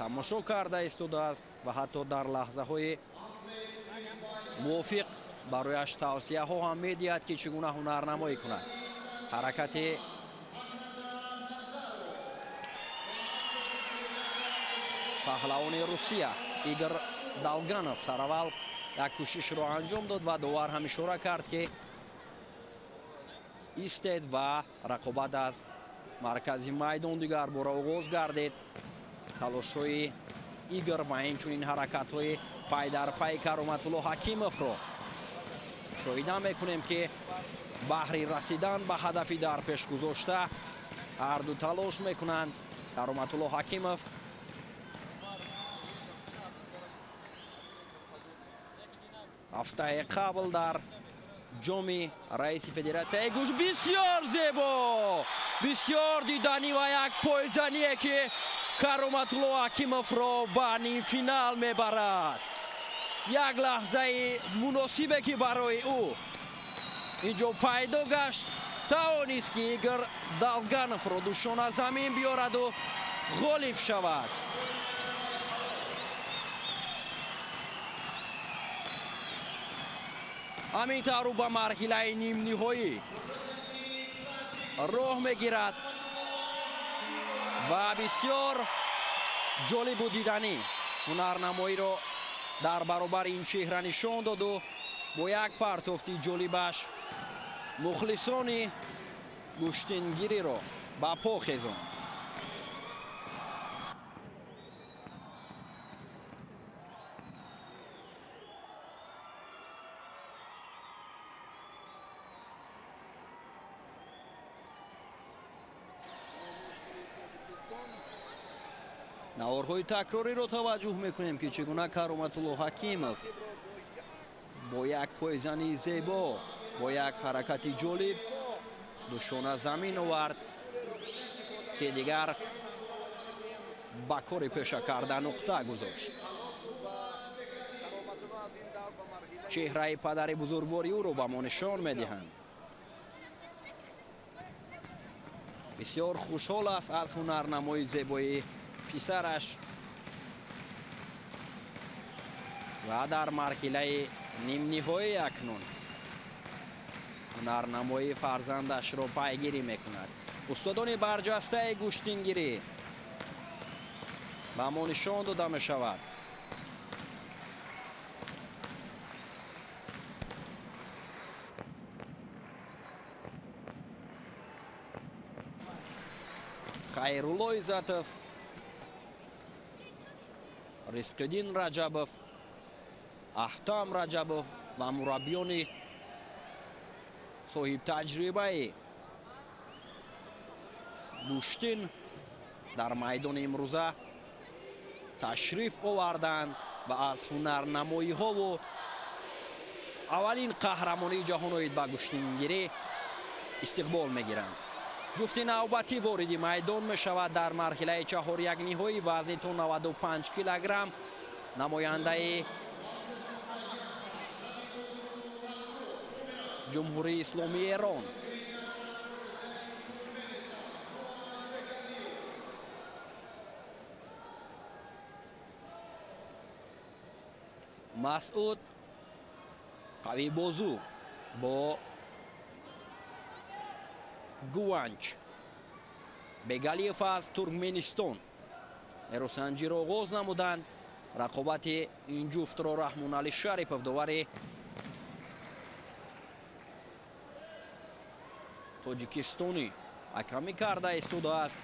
тамошо карда истодааст ва ҳатто дар лаҳзаҳои мувофиқ барояш тавсияҳо ҳам медиҳад, ки чӣ гуна ҳунарнамоӣ кунад. Ҳаракати паҳлавони Русия Игор Долганов сараввал як кӯшишро анҷом дод ва довар ҳам ишора кард, ки истед ва рақобат аз маркази майдон дигар бора оғоз гардид. Талошҳои Игор ва инчунин ҳаракатҳои пайдарпайи Кароматулло Ҳакимовро мушоҳида мекунем, ки баҳри расидан ба ҳадафи дар пеш гузошта ҳарду талош мекунанд. Кароматулло Ҳакимов ҳафтаи қабл дар ҷоми раиси федератсияи гӯш бисёр зебо, бисёр диданӣ ва як пойзание, ки Кароматулло Ҳакимовро ба нимфинал мебарад. Як лаҳзаи муносибе, ки барои ӯ инҷо пайдо гашт, тавонист, ки Игор Долгановро душона замин биёраду ғолиб шавад. Ҳамин тавр ӯ ба марҳилаи нимниҳоӣ роҳ мегирад ва бисёр ҷолибу диданӣ ҳунарнамоиро дар баробари ин чеҳра нишон доду бо як партофти ҷолибаш мухлисони гӯштингириро ба по хезонд. Наворҳои такрориро таваҷҷӯҳ мекунем, ки чӣ гуна Кароматулло Ҳакимов бо як пойзани зебо, бо як ҳаракати ҷолиб душона замин овард, ки дигар ба кори пеша карда нуқта гузошт. Чеҳраи падари бузургвори ӯро ба мо нишон медиҳанд. Бисёр хушҳол аст аз ҳунарнамои зебои писараш ва дар марҳилаи нимниҳоӣ акнун ҳунарнамоии фарзандашро пайгирӣ мекунад. Устодони барҷастаи гӯштингирӣ ба мо нишон дода мешавад. Хайрулло Иззатов, Ризқиддин Раҷабов, Аҳтам Раҷабов ва мураббиёни соҳибтаҷрибаи гӯштин дар майдони имрӯза ташриф оварданд ва аз ҳунарнамоиҳову аввалин қаҳрамонии ҷаҳон оид ба гӯштингирӣ истиқбол мегиранд. Ҷуфти навбатӣ вориди майдон мешавад дар марҳилаи чаҳорякниҳои вазни то 95 килограмм. Намояндаи Ҷумҳурии Исломии Эрон Масъуд қавӣ бозу бо Гуванч Бегалиев аз Туркменистон нерӯсанҷиро оғоз намуданд. Рақобати ин ҷуфтро Раҳмонали Шарипов, довари тоҷикистонӣ, ҳакамӣ карда истодааст.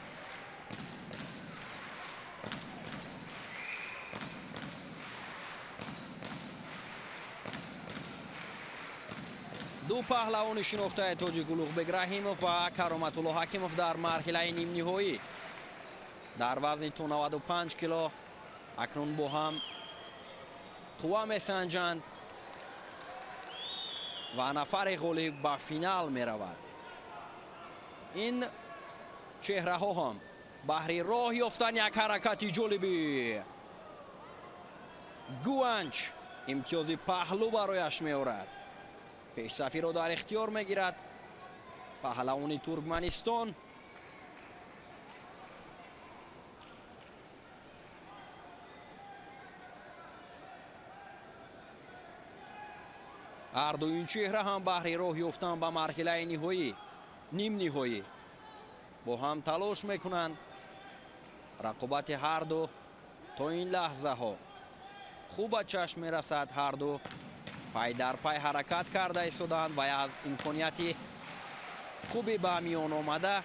Ду паҳлавони шинохтаи тоҷик Улуғбек Раҳимов ва Кароматулло Ҳакимов дар марҳилаи нимниҳоӣ дар вазни то 95 кило акнун бо ҳам қувва месанҷанд ва нафари ғолиб ба финал меравад. Ин чеҳраҳо ҳам баҳри роҳ ёфтан як ҳаракати ҷолиби Гуванч имтиёзи паҳлӯ барояш меорад. Пешсафиро дар ихтиёр мегирад паҳлавони Туркманистон. Ҳарду ин чеҳра ҳам баҳри роҳ ёфтан ба марҳилаи ниҳоӣ, нимниҳоӣ бо ҳам талош мекунанд. Рақобати ҳарду то ин лаҳзаҳо хуб ба чашм мерасад. Ҳарду пай дар пай ҳаракат карда истоданд ва аз имконияти хуби ба миён омада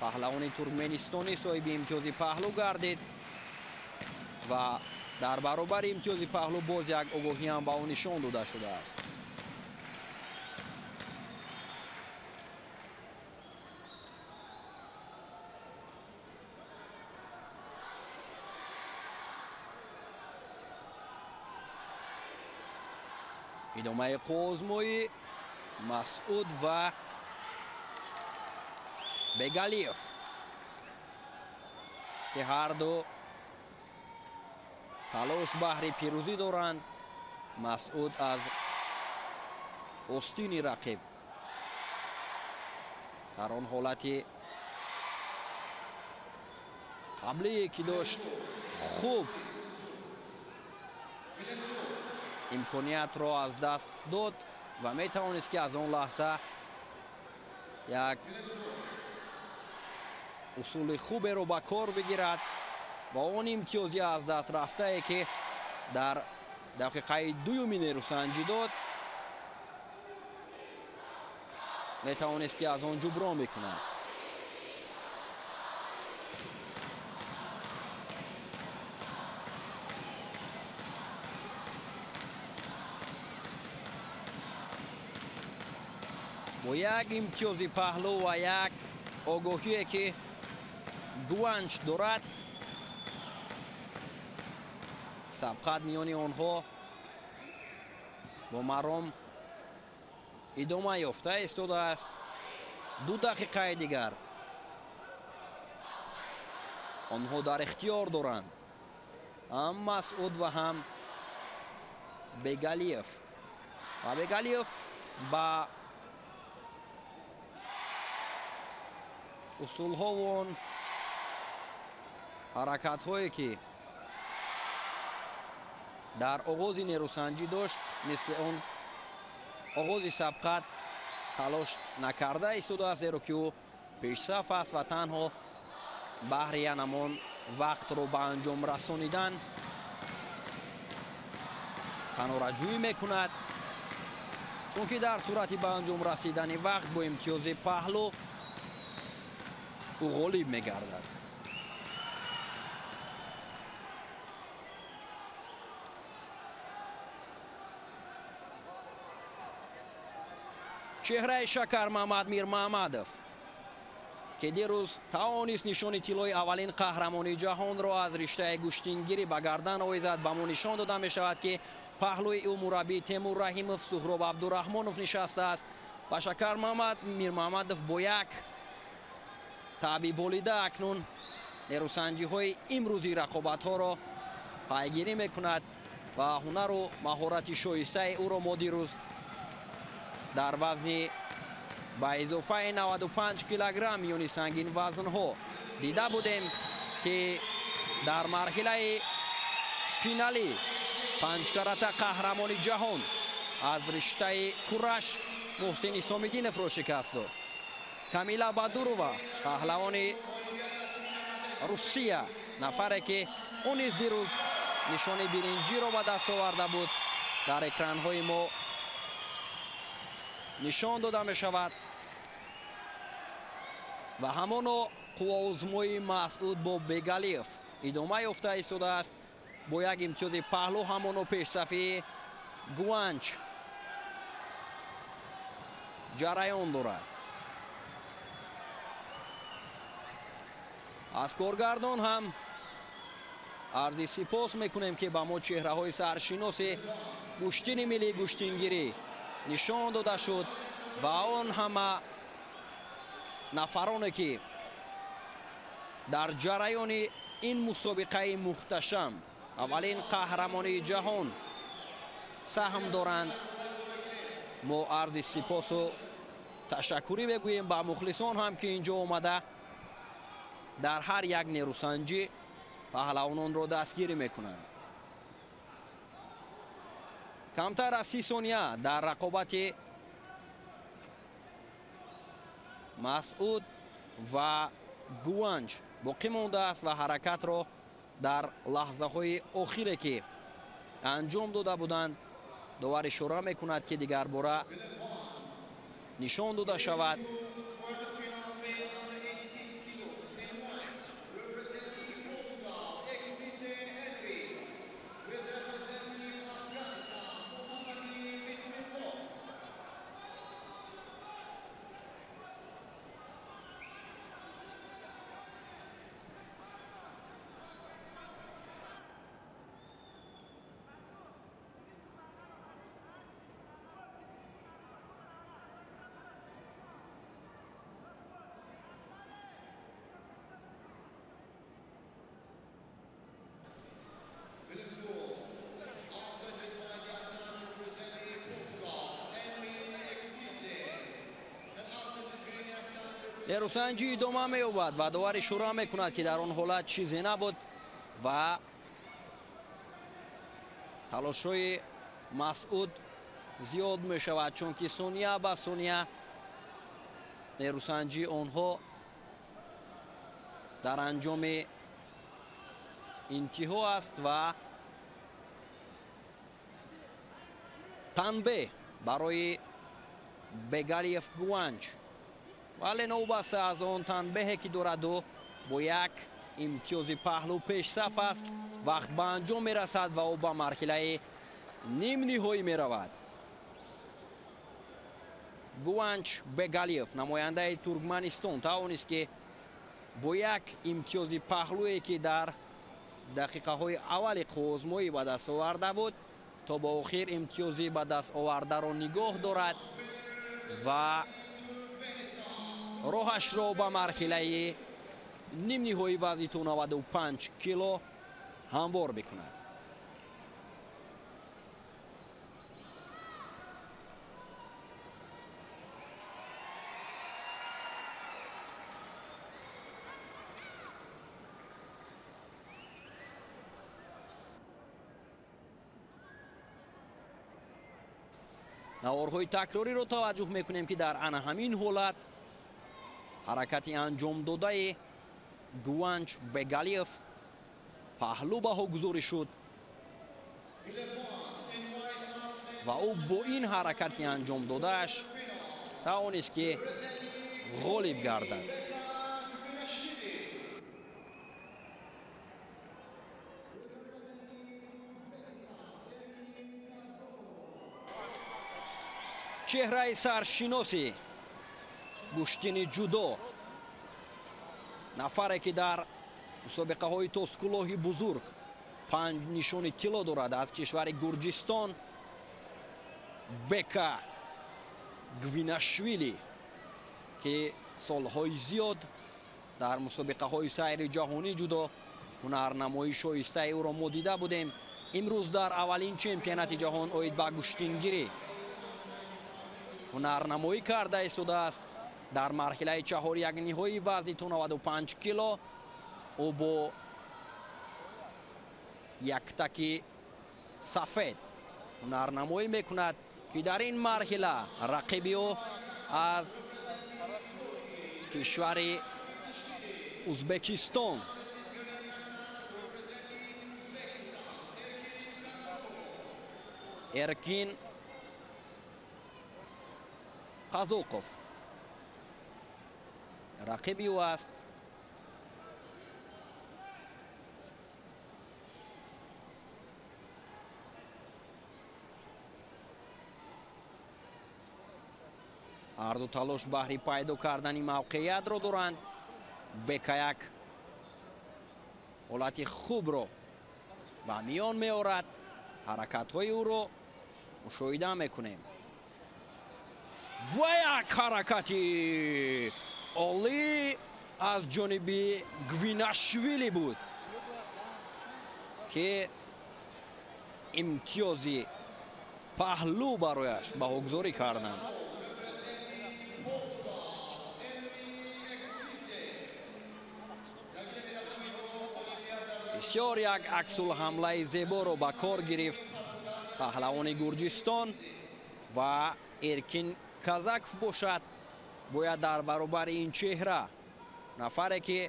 паҳлавони туркменистонӣ соҳиби имтиёзи паҳлӯ гардид ва дар баробари имтиёзи паҳлӯ боз як огоҳӣ ҳам ба ӯ нишон дода шудааст. Идомаи қувваозмоӣ Масъуд ва Бегалиев, ки ҳарду талош баҳри пирӯзӣ доранд. Масъуд аз остини рақиб дар он ҳолати қаблие ки дошт хуб имкониятро аз даст дод ва метавонист ки аз он лаҳза як усули хуберо ба кор бигирад ва он имтиёзи аз даст рафтае ки дар дақиқаи дуюми нерӯсанҷӣ дод метавонист ки аз он ҷуброн бикунад. Бо як имтиёзи паҳлӯ ва як огоҳие ки Гуванч дорад, сабқат миёни онҳо бо маром идома ёфта истодааст. 2 дақиқаи дигар онҳо дар ихтиёр доранд, ҳам Масъуд ва ҳам Бегалиев. Ва Бегалиев ба усулҳову он ҳаракатҳое ки дар оғози нерӯсанҷӣ дошт, мисли он оғози сабқат талош накарда истодааст, зеро ки ӯ пешсаф аст ва танҳо баҳри янамон вақтро ба анҷом расонидан канораҷӯӣ мекунад, чунки дар сурати ба анҷом расидани вақт бо имтиёзи паҳлӯ ӯ ғолиб мегардад. Чеҳраи Шакармамад Мирмаҳмадов, ки дирӯз тавонист нишони тиллои аввалин қаҳрамони ҷаҳонро аз риштаи гӯштингирӣ ба гардан овезад, ба мо нишон дода мешавад ки паҳлӯи ӯ мураббӣ Темур Раҳимов, Суҳроб Абдураҳмонов нишастааст ва Шакармамад Мирмаҳмадов бо як таъби болида акнун нерӯсанҷиҳои имрӯзи рақобатҳоро пайгирӣ мекунад ва ҳунару маҳорати шоистаи ӯро мо дирӯз дар вазни ба изофаи 95 килограмм миёни сангин вазнҳо дида будем, ки дар марҳилаи Финалӣ панҷкарата қаҳрамони ҷаҳон аз риштаи кураш Муҳсин Исомиддиновро шикаст дод. Камила Бадурова, паҳлавони Русия, нафаре ки ӯ низ дирӯз нишони биринҷиро ба даст оварда буд, дар экранҳои мо нишон дода мешавад. Ва ҳамоно қувваозмои Масъуд бо Бегалиев идома ёфта истодааст. Бо як имтиёзи паҳлӯ ҳамоно пешсафии Гуанч ҷараён дорад. Аз коргардон ҳам арзи сипос мекунем, ки ба мо чеҳраҳои саршиноси гӯштини миллии гӯштингирӣ нишон дода шуд ва он ҳама нафароне ки дар ҷараёни ин мусобиқаи мухташам аввалин қаҳрамонии ҷаҳон саҳм доранд. Мо арзи сипосу ташаккурӣ мегӯем ба мухлисон ҳам, ки инҷо омада дар ҳар як нерӯсанҷӣ паҳлавононро дастгирӣ мекунанд. Камтар аз 30 сония дар рақобати Масъуд ва Гуанч боқӣ мондааст ва ҳаракатро дар лаҳзаҳои охире ки анҷом дода буданд довар ишора мекунад, ки дигарбора нишон дода шавад. Нерӯсанҷӣ идома меёбад ва довар ишора мекунад, ки дар он ҳолат чизе набуд ва талошҳои Масъуд зиёд мешавад, чунки сония ба сония нерӯсанҷии онҳо дар анҷоми интиҳо аст ва танбеҳ барои Бегалиев Гуанч. Вале новобаста аз он танбеҳе ки дорад, ӯ бо як имтиёзи паҳлӯ пешсаф аст. Вақт ба анҷом мерасад ва ӯ ба марҳилаи нимниҳоӣ меравад. Гуанч Бегалиев, намояндаи Туркманистон, тавонист ки бо як имтиёзи паҳлӯе ки дар дақиқаҳои аввали қувваозмоӣ ба даст оварда буд, то ба охир имтиёзи ба даст овардаро нигоҳ дорад ва роҳашро ба марҳилаи нимниҳоии вазни то 95 кило ҳамвор бикунад. Наворҳои такрориро таваҷҷӯҳ мекунем, ки дар ана ҳамин ҳолат ҳаракати анҷомдодаи Гуанч Бегалиев паҳлӯ баҳогузорӣ шуд ва ӯ бо ин ҳаракати анҷомдодааш тавонист ки ғолиб гардад. Чеҳраи саршиноси гӯштини ҷудо, нафаре ки дар мусобиқаҳои тоскулоҳи бузург 5 нишони тилло дорад, аз кишвари Гурҷистон Бека Гвинашвили, ки солҳои зиёд дар мусобиқаҳои сайри ҷаҳонӣ ҷудо ҳунарнамоии шоистаи ӯро мо дида будем, имрӯз дар аввалин чемпионати ҷаҳон оид ба гӯштингирӣ ҳунарнамоӣ карда истодааст. Дар марҳилаи чаҳорякниҳои вазни то 95 кило ӯ бо Яктаки сафед ҳунарнамоӣ мекунад, ки дар ин марҳила рақиби ӯ аз кишвари Узбекистон Эркин Қазоқов рақиби ӯ аст. Ҳарду талош баҳри пайдо кардани мавқеиятро доранд. Бека як ҳолати хубро ба миён меорад. Ҳаракатҳои ӯро мушоҳида мекунем. Ва як ҳаракати олӣ аз ҷониби Гвинашвили буд, ки имтиёзи паҳлӯ барояш баҳогузорӣ карданд. Бисёр як аксулҳамлаи зеборо ба кор гирифт паҳлавони Гурҷистон ва Эркин Казаков бошад бояд дар баробари ин чеҳра, нафаре ки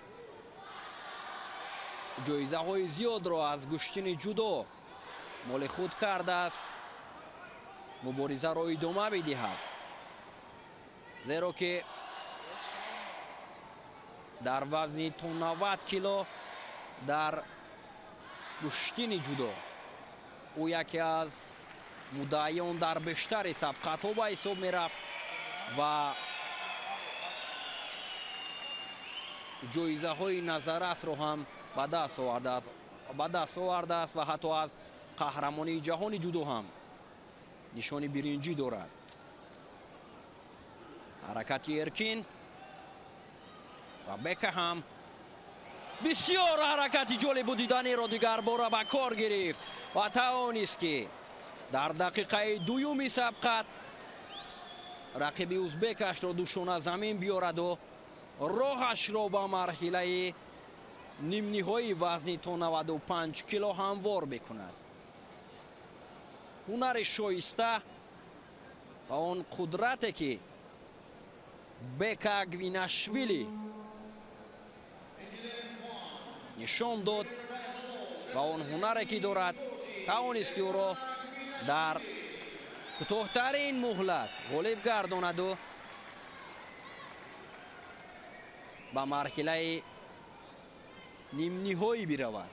ҷоизаҳои зиёдро аз гӯштини ҷудо моли худ кардааст, муборизаро идома бидиҳад, зеро ки дар вазни то 90 кило дар гӯштини ҷудо ӯ яке аз муддаиён дар бештари сабқатҳо ба ҳисоб мерафт ва ҷоизаҳои назаррасро ҳам ба даст овардааст ва ҳатто аз қаҳрамонии ҷаҳони ҷудо ҳам нишони биринҷӣ дорад. Ҳаракати Эркин ва Бека ҳам бисёр ҳаракати ҷолибу диданиро дигарбора ба кор гирифт ва тавонист, ки дар дақиқаи дуюми сабқат рақиби узбекашро душона замин биёраду роҳашро ба марҳилаи нимниҳои вазни то 95 кило ҳамвор бикунад. Ҳунари шоиста ва он қудрате, ки Бека Гвинашвили нишон дод ва он ҳунаре, ки дорад, тавонист, ки ӯро дар кӯтоҳтарин муҳлат ғолиб гардонаду ба марҳилаи нимниҳоӣ биравад.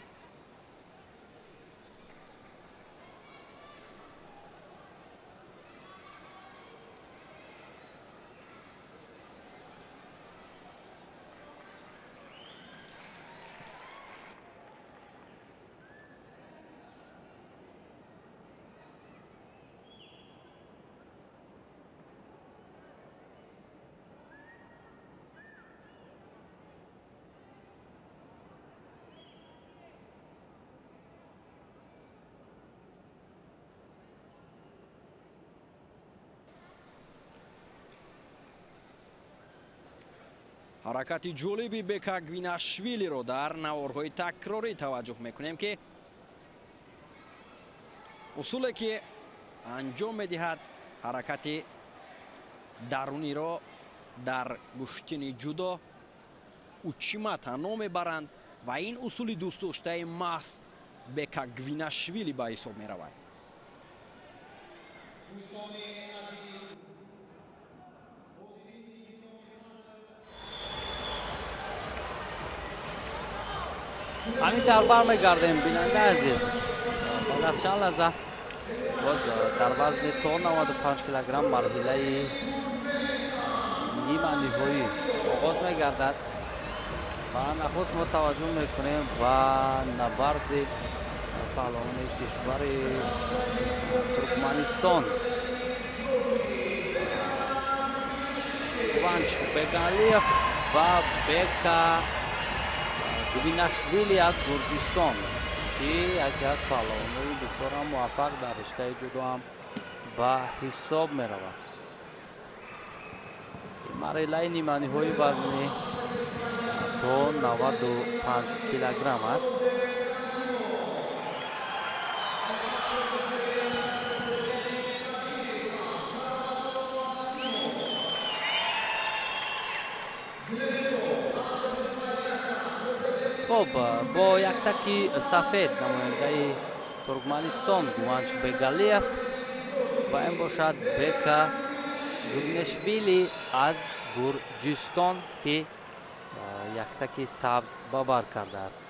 Ҳаракати ҷолиби Бека Гвинашвилиро дар наворҳои такрорӣ таваҷҷӯҳ мекунем, ки усуле ки анҷом медиҳад ҳаракати даруниро дар гӯштини ҷудо учимата ном мебаранд ва ин усули дӯстдоштаи маҳз Бека Гвинашвили ба ҳисоб меравад. Ҳамин тавр бармегардем, бинандаи азиз. Баъд аз чанд лаҳза боз дар вазни то 95 килограмм марҳилаи ниманиҳоӣ оғоз мегардад ва нахуст мо таваҷҷӯҳ мекунем ба набарди паҳлавони кишвари Туркманистон Қуванч Бегалиев ва Бека Гвинашвили аз Гурҷистон, ки яке аз паҳлавонои бисёрам муваффақ дар риштаи ҷудо ҳам ба ҳисоб меравад. Ин марҳилаи ниманиҳои вазни то 95 килограмм аст. Хуб, бо яктаки сафед намояндаи Туркманистон Гуванч Бегалиев ва ин бошад Бека Гугнешвили аз Гурҷистон, ки яктаки сабз ба бар кардааст.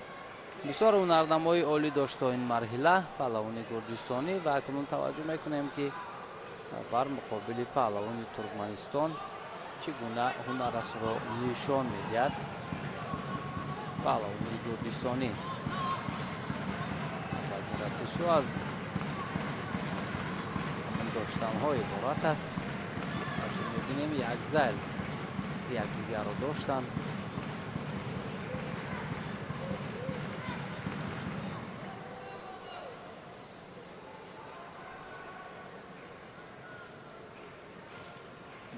Бисёр ҳунарнамои олӣ дошт то ин марҳила паҳлавони гурҷистонӣ ва акнун таваҷҷӯҳ мекунем, ки бар муқобили паҳлавони Туркманистон чӣ гуна ҳунарашро нишон медиҳад паҳлавони гурҷистонӣ. Расишу аз доштанҳо иборат аст. Чун мебинем, як зайл якдигарро доштанд.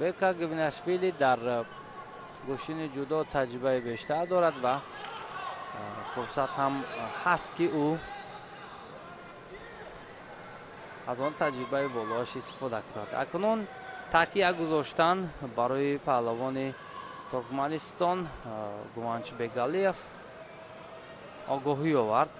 Бека Гвинашвили дар гӯштини ҷудо таҷрибаи бештар дорад ва фурсат ҳам ҳаст, ки ӯ аз он таҷрибаи болоаш истифода кунад. Акнун такя гузоштан барои паҳлавони Туркманистон Гуванч Бегалиев огоҳӣ овард.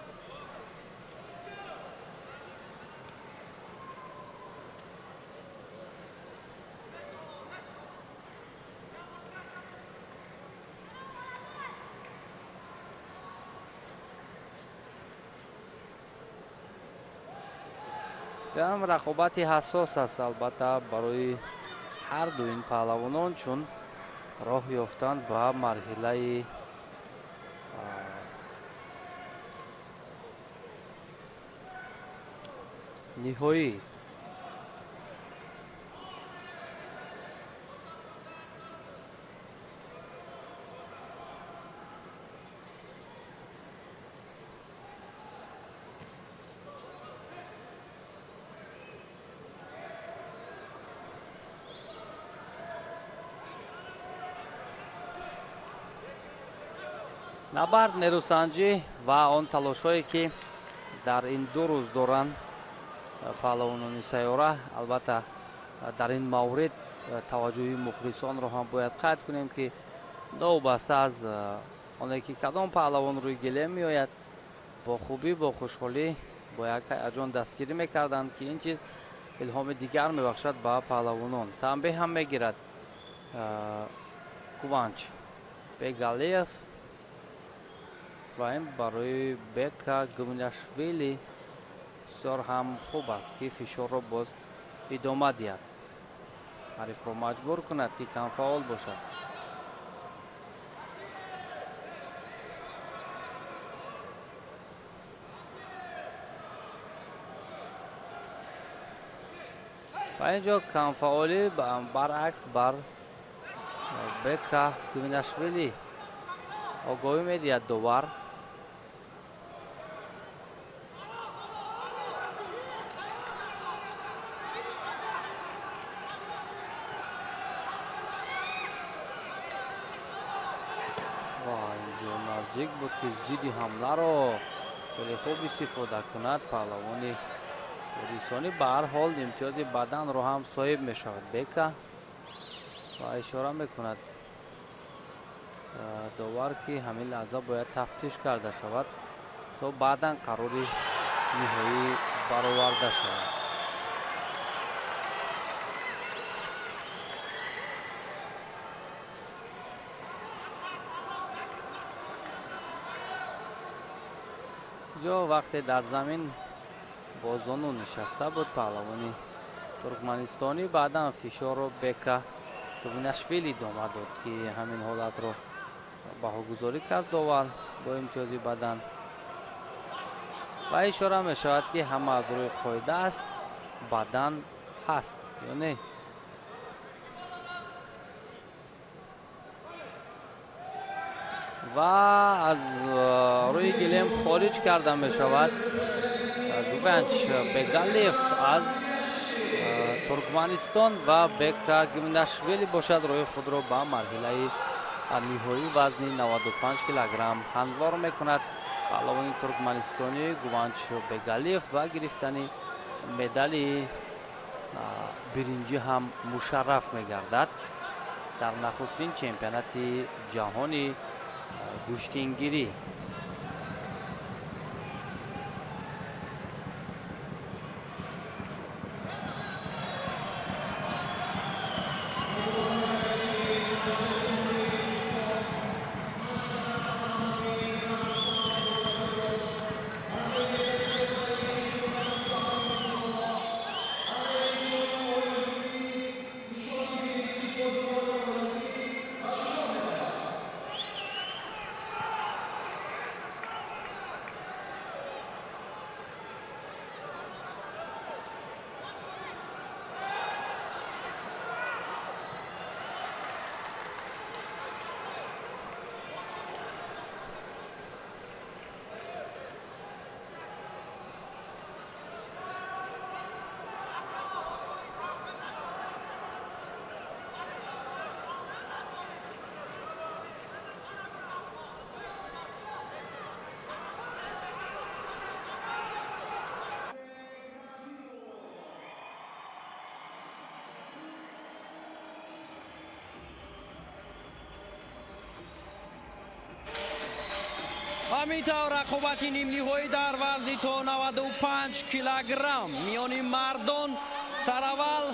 Ҳам рақобати ҳассос аст албатта барои ҳар ду ин паҳлавонон, чун роҳ ёфтанд ба марҳилаи ниҳоӣ. Набард, нерӯсанҷӣ ва он талошҳое, ки дар ин ду рӯз доранд паҳлавонони сайёра, албатта дар ин маврид таваҷҷӯҳи мухлисонро ҳам бояд қайд кунем, ки новобаста аз оне ки кадом паҳлавон рӯи гилем меояд, бо хубӣ, бо хушҳолӣ, бо як ҳаяҷон дастгирӣ мекарданд, ки ин чиз илҳоми дигар мебахшад ба паҳлавонон. Танбеҳ ҳам мегирад Гуванч Бегалиев ва ин барои Бека Гвинашвили бисёр ҳам хуб аст, ки фишорро боз идома диҳад, ҳарифро маҷбур кунад, ки камфаъол бошад. Ва инҷо камфаъолӣ баръакс бар Бека Гвинашвили огоҳӣ медиҳад довар. Ва инҷо наздик буд, ки зидди ҳамларо хеле хуб истифода кунад паҳлавони гурҷистонӣ. Ба ҳар ҳол имтиёзи баданро ҳам соҳиб мешавад Бека ва ишора мекунад довар, ки ҳамин лаҳза бояд тафтиш карда шавад, то баъдан қарори ниҳоӣ бароварда шавад. Ҷо вақте дар замин бо зону нишаста буд паҳлавони туркманистонӣ, баъдан фишорро Бека Гвинашвили идома дод, ки ҳамин ҳолатро баҳогузорӣ кард довар бо имтиёзи бадан. Ва ишора мешавад, ки ҳама аз рӯи қоида аст, бадан ҳаст ё не. Ва аз рӯи гилем хориҷ карда мешавад Гуванч Бегалиев аз Туркманистон ва Бека Гвинашвили бошад роҳи худро ба марҳилаи ниҳоӣ вазни 95 килограмм ҳамвор мекунад. Паҳлавони туркманистонӣ Гуванч Бегалиев ба гирифтани медали биринҷӣ ҳам мушарраф мегардад дар нахустин чемпионати ҷаҳони гӯштингирӣ. Ҳамин тавр рақобати нимниҳоӣ дар вазни то 95 килограмм миёни мардон сараввал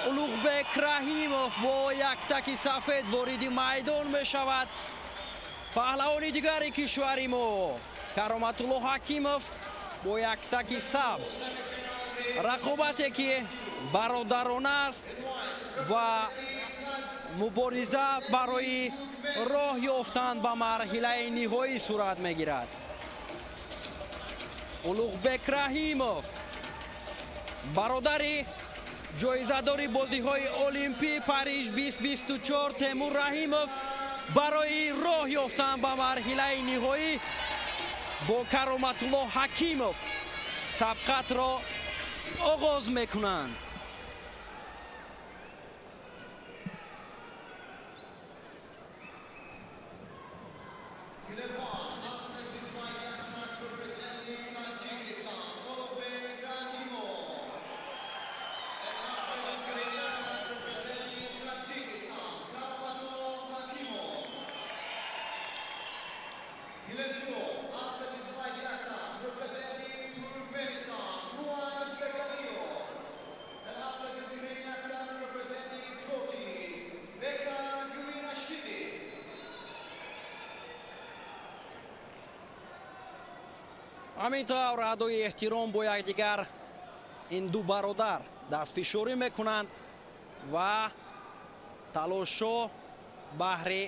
Улуғбек Раҳимов бо яктаки сафед вориди майдон мешавад. Паҳлавони дигари кишвари мо Кароматулло Ҳакимов бо яктаки сабз. Рақобате ки бародарона аст ва мубориза барои роҳ ёфтан ба марҳилаи ниҳоӣ сурат мегирад. Улуғбек Раҳимов бародари ҷоизадори бозиҳои Олимпии Париж 2024 Темур Раҳимов барои роҳ ёфтан ба марҳилаи ниҳоӣ бо Кароматулло Ҳакимов сабқатро оғоз мекунанд. Ҳамин тавр адои эҳтиром бо якдигар ин ду бародар дастфишорӣ мекунанд ва талошҳо баҳри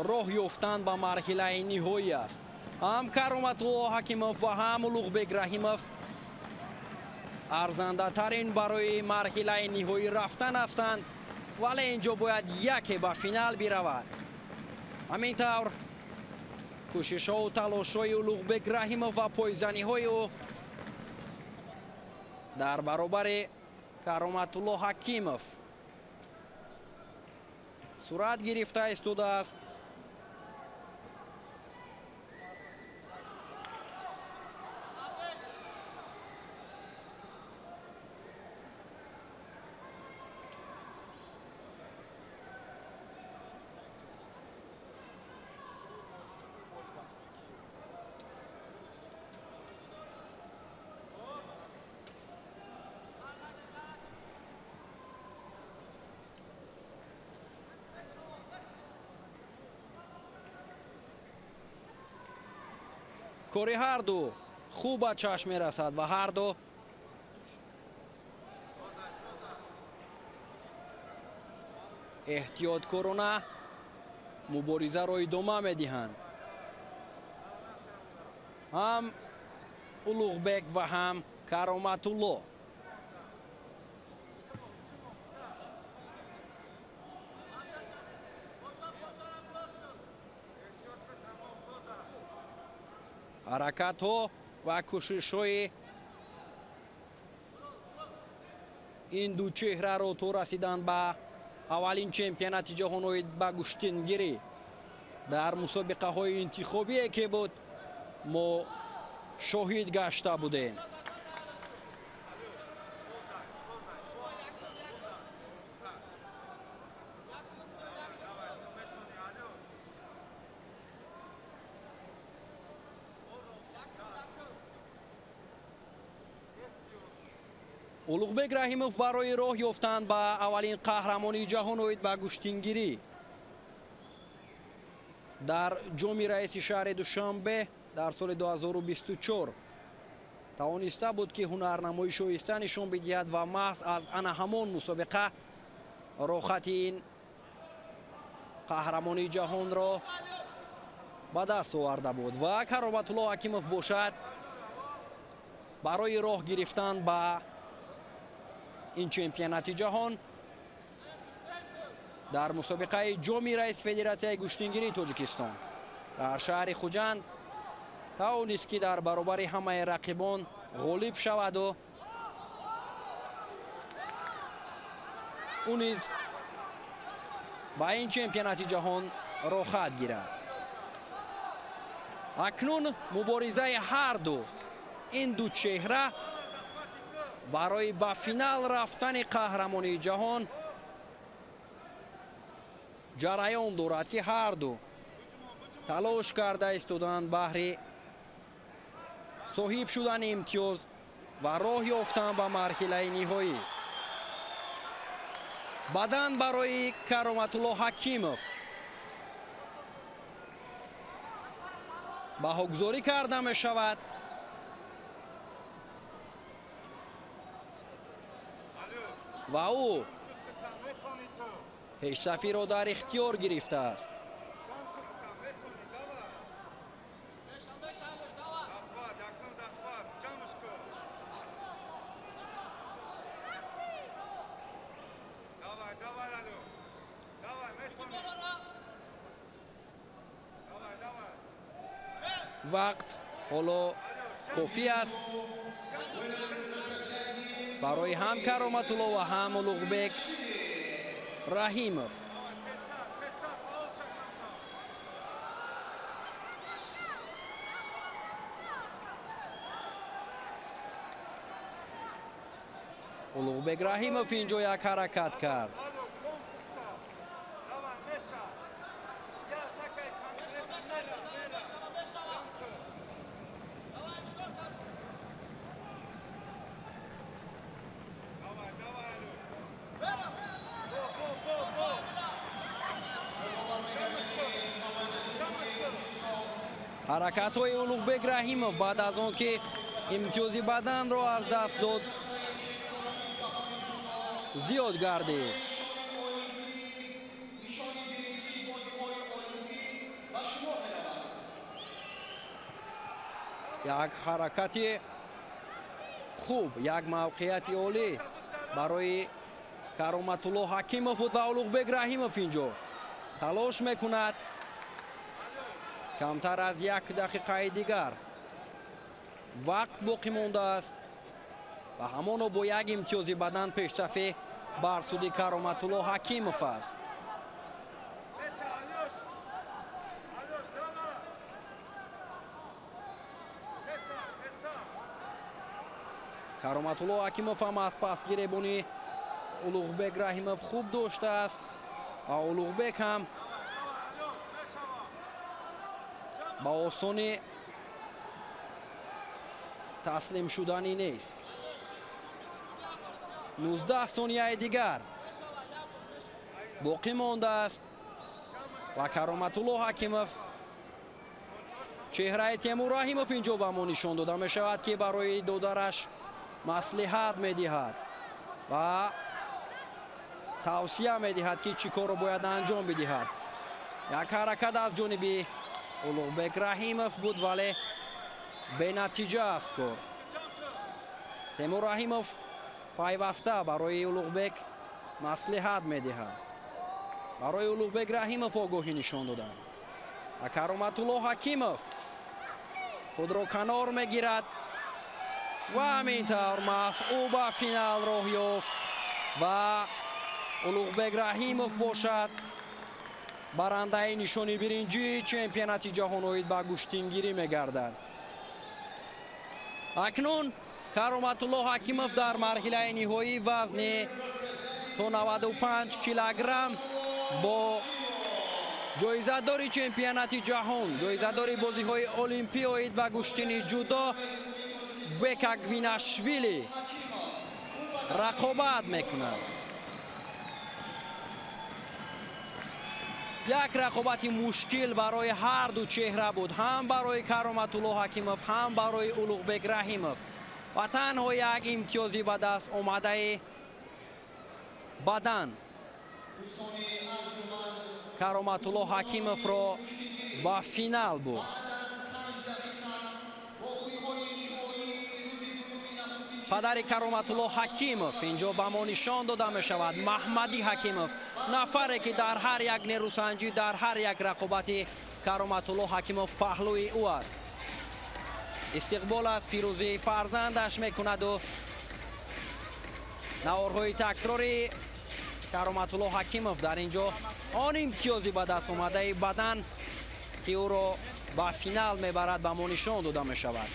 роҳ ёфтан ба марҳилаи ниҳоӣ аст. Ҳам Кароматулло Ҳакимов ва ҳам Улуғбек Раҳимов арзандатарин барои марҳилаи ниҳоӣ рафтан ҳастанд, вале инҷо бояд яке ба финал биравад. Ҳамин тавр кӯшишҳову талошҳои Улуғбек Раҳимов ва пойзаниҳои ӯ дар баробари Кароматулло Ҳакимов сурат гирифта истодааст. Кори ҳарду хуб ба чашм мерасад ва ҳарду эҳтиёткорона муборизаро идома медиҳанд. Ҳам Улуғбек ва ҳам Кароматулло. Ҳаракатҳо ва кӯшишҳои ин ду чеҳраро то расидан ба аввалин чемпионати ҷаҳон оид ба гӯштингирӣ дар мусобиқаҳои интихобие ки буд мо шоҳид гашта будем. Улуғбек Раҳимов барои роҳ ёфтан ба аввалин қаҳрамонии ҷаҳон оид ба гӯштингирӣ дар ҷоми раиси шаҳри Душанбе дар соли 2024 тавониста буд ки ҳунарнамои шоиста нишон бидиҳад ва маҳз аз ана ҳамон мусобиқа роҳхати ин қаҳрамонии ҷаҳонро ба даст оварда буд ва Кароматулло Ҳакимов бошад барои роҳ гирифтан ба ин чемпионати ҷаҳон дар мусобиқаи ҷоми раис федератсияи гӯштингирии Тоҷикистон дар шаҳри Хуҷанд тавонист ки дар баробари ҳамаи рақибон ғолиб шаваду ӯ низ ба ин чемпионати ҷаҳон роҳхат гирад. Акнун муборизаи ҳарду ин ду чеҳра барои ба финал рафтани қаҳрамонии ҷаҳон ҷараён дорад ки ҳарду Талош карда истоданд баҳри соҳиб шудани имтиёз ва роҳ ёфтан ба марҳилаи ниҳоӣ. Бадан барои Кароматулло Ҳакимов баҳогузорӣ карда мешавад. Ва ӯ пешсафиро дар ихтиёр гирифтааст. Вақт ҳоло кофӣ аст барои ҳам Кароматулло ва ҳам Улуғбек Раҳимов. Улуғбек Раҳимов инҷо як ҳаракат кард. Ҳаракатҳои Улуғбек Раҳимов баъд аз он ки имтиёзи баданро аз даст дод зиёд гардид. Як ҳаракати хуб, як мавқеияти олӣ барои Кароматулло Ҳакимов буд ва Улуғбек Раҳимов инҷо талош мекунад. Камтар аз як дақиқаи дигар вақт боқӣ мондааст ва ҳамоно бо як имтиёзи бадан пешсафӣ бар суди Кароматулло Ҳакимов аст. Кароматулло Ҳакимов ҳам аз пасгиребони Улуғбек Раҳимов хуб доштааст ва Улуғбек ҳам ба осонӣ таслим шуданӣ нест. 19 сонияи дигар боқӣ мондааст ва Кароматулло Ҳакимов, чеҳраи Темур Раҳимов инҷо ба мо нишон дода мешавад, ки барои додараш маслиҳат медиҳад ва тавсия медиҳад, ки чӣ корро бояд анҷом бидиҳад. Як ҳаракат аз ҷониби Улуғбек Раҳимов буд, вале бенатиҷа аст кор. Темур Раҳимов пайваста барои Улуғбек маслиҳат медиҳад. Барои Улуғбек Раҳимов огоҳӣ нишон доданд. Ва Кароматулло Ҳакимов худро канор мегирад ва ҳамин тавр маҳз ӯ ба финал роҳ ёфт ва Улуғбек Раҳимов бошад барандаи нишони биринҷии чемпионати ҷаҳон оид ба гӯштингирӣ мегардад. Акнун Кароматулло Ҳакимов дар марҳилаи ниҳоии вазни то 95 килограмм бо ҷоизадори чемпионати ҷаҳон, ҷоизадори бозиҳои олимпӣ оид ба гӯштини ҷудо Бека Гвинашвили рақобат мекунад. Як рақобати мушкил барои ҳар ду чеҳра буд, ҳам барои Кароматулло Ҳакимов, ҳам барои Улуғбек Раҳимов. Ва танҳо як имтиёзи ба даст омадаи бадан Кароматулло Ҳакимовро ба финал бурд. Падари Кароматулло Ҳакимов инҷо ба мо нишон дода мешавад, Маҳмади Ҳакимов, нафаре ки дар ҳар як нерӯсанҷӣ, дар ҳар як рақобати Кароматулло Ҳакимов паҳлӯи ӯ аст. Истиқбол аз пирӯзии фарзандаш мекунаду наворҳои такрори Кароматулло Ҳакимов дар инҷо он имтиёзи ба даст омадаи бадан ки ӯро ба финал мебарад ба мо нишон дода мешавад.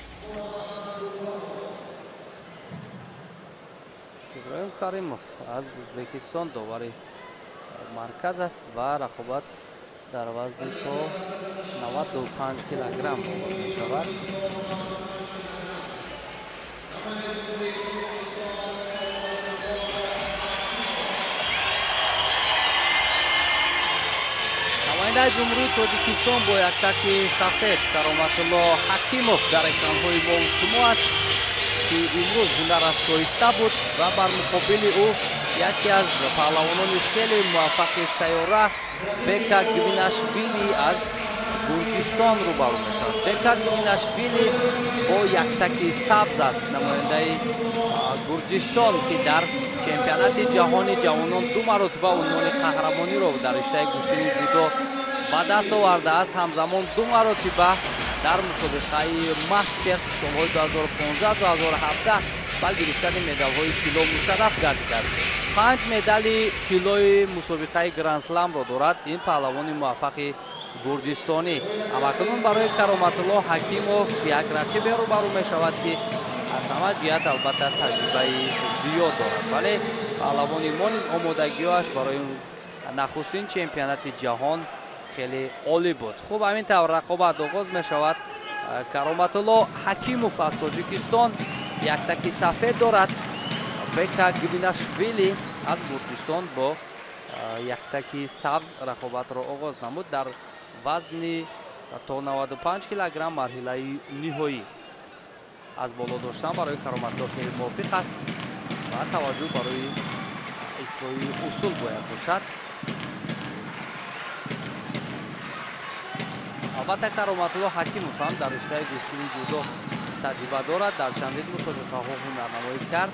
Иброҳим Каримов аз Ӯзбекистон довари марказ аст ва рақобат дар вазни то 95 килограмм оғоз мешавад. Намояндаи Ҷумҳурии Тоҷикистон бо яктаки сафед Кароматулло Ҳакимов дар экранҳои мо шумо аст, ки имрӯз ҳунараш шоиста буд ва бар муқобили ӯ яке аз паҳлавонони хеле муваффақи сайёра Бека Гвинашвили аз Гурҷистон рӯбарӯ мешавад. Бека Гвинашвили бо яктаки сабз аст, намояндаи Гурҷистон, ки дар чемпионати ҷаҳони ҷавонон ду маротиба унвони қаҳрамониро дар риштаи гӯштини ҷудо ба даст овардааст. Ҳамзамон ду маротиба дар мусобиқаи мастерс солҳои 2015-2017 ба гирифтани медалҳои тилло мушарраф гардидааст. 5 медали тиллои мусобиқаи грандсламро дорад ин паҳлавони муваффақи гурҷистонӣ. Ҳамакнун барои Кароматулло Ҳакимов як рақибе рӯбарӯ мешавад, ки аз ҳама ҷиҳат албатта таҷрибаи зиёд дорад, вале паҳлавони мо низ омодагиҳояш барои нахустин чемпионати ҷаҳон хеле олӣ буд. Хуб, ҳамин тавр рақобат оғоз мешавад. Кароматулло Ҳакимов аз Тоҷикистон яктаки сафед дорад. Бека Гвинашвили аз Гурҷистон бо яктаки сабз рақобатро оғоз намуд дар вазни то 95 килограмм марҳилаи ниҳоӣ. Аз боло доштан барои Кароматулло хеле мувофиқ аст ва таваҷҷӯҳ барои иҷрои усул бояд бошад. Албатта Кароматулло Ҳакимов ҳам дар риштаи гӯштини ҷудо таҷриба дорад, дар чандин мусобиқаҳо ҳунарнамоӣ кард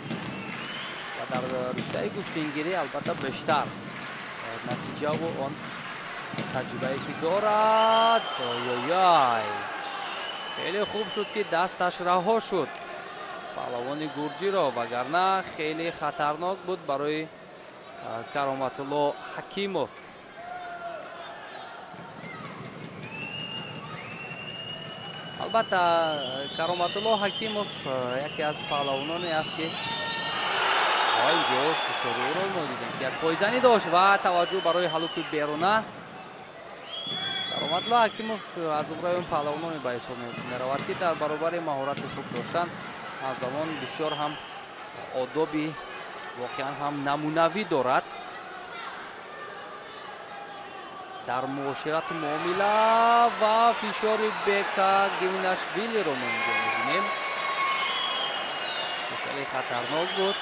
ва дар риштаи гӯштингирӣ албатта бештар натиҷаву он таҷрибае ки дорад. Ой-ой-ой, хеле хуб шуд, ки дасташ раҳо шуд паҳлавони гурҷиро, вагарна хеле хатарнок буд барои Кароматулло Ҳакимов. Албатта Кароматулло Ҳакимов яке аз паҳлавононе аст, ки инҷо фишори ӯро мо дидем, ки як пойзанӣ дошт ва таваҷҷӯҳ барои ҳалуки беруна. Кароматулло Ҳакимов аз зумраи он паҳлавононе ба ҳисоб меравад, ки дар баробари маҳорати хуб доштан ҳамзамон бисёр ҳам одоби воқеан ҳам намунавӣ дорад дар муоширату муомила. Ва фишори Бека Гвинашвилиро мо инҷо мебинем, хеле хатарнок буд.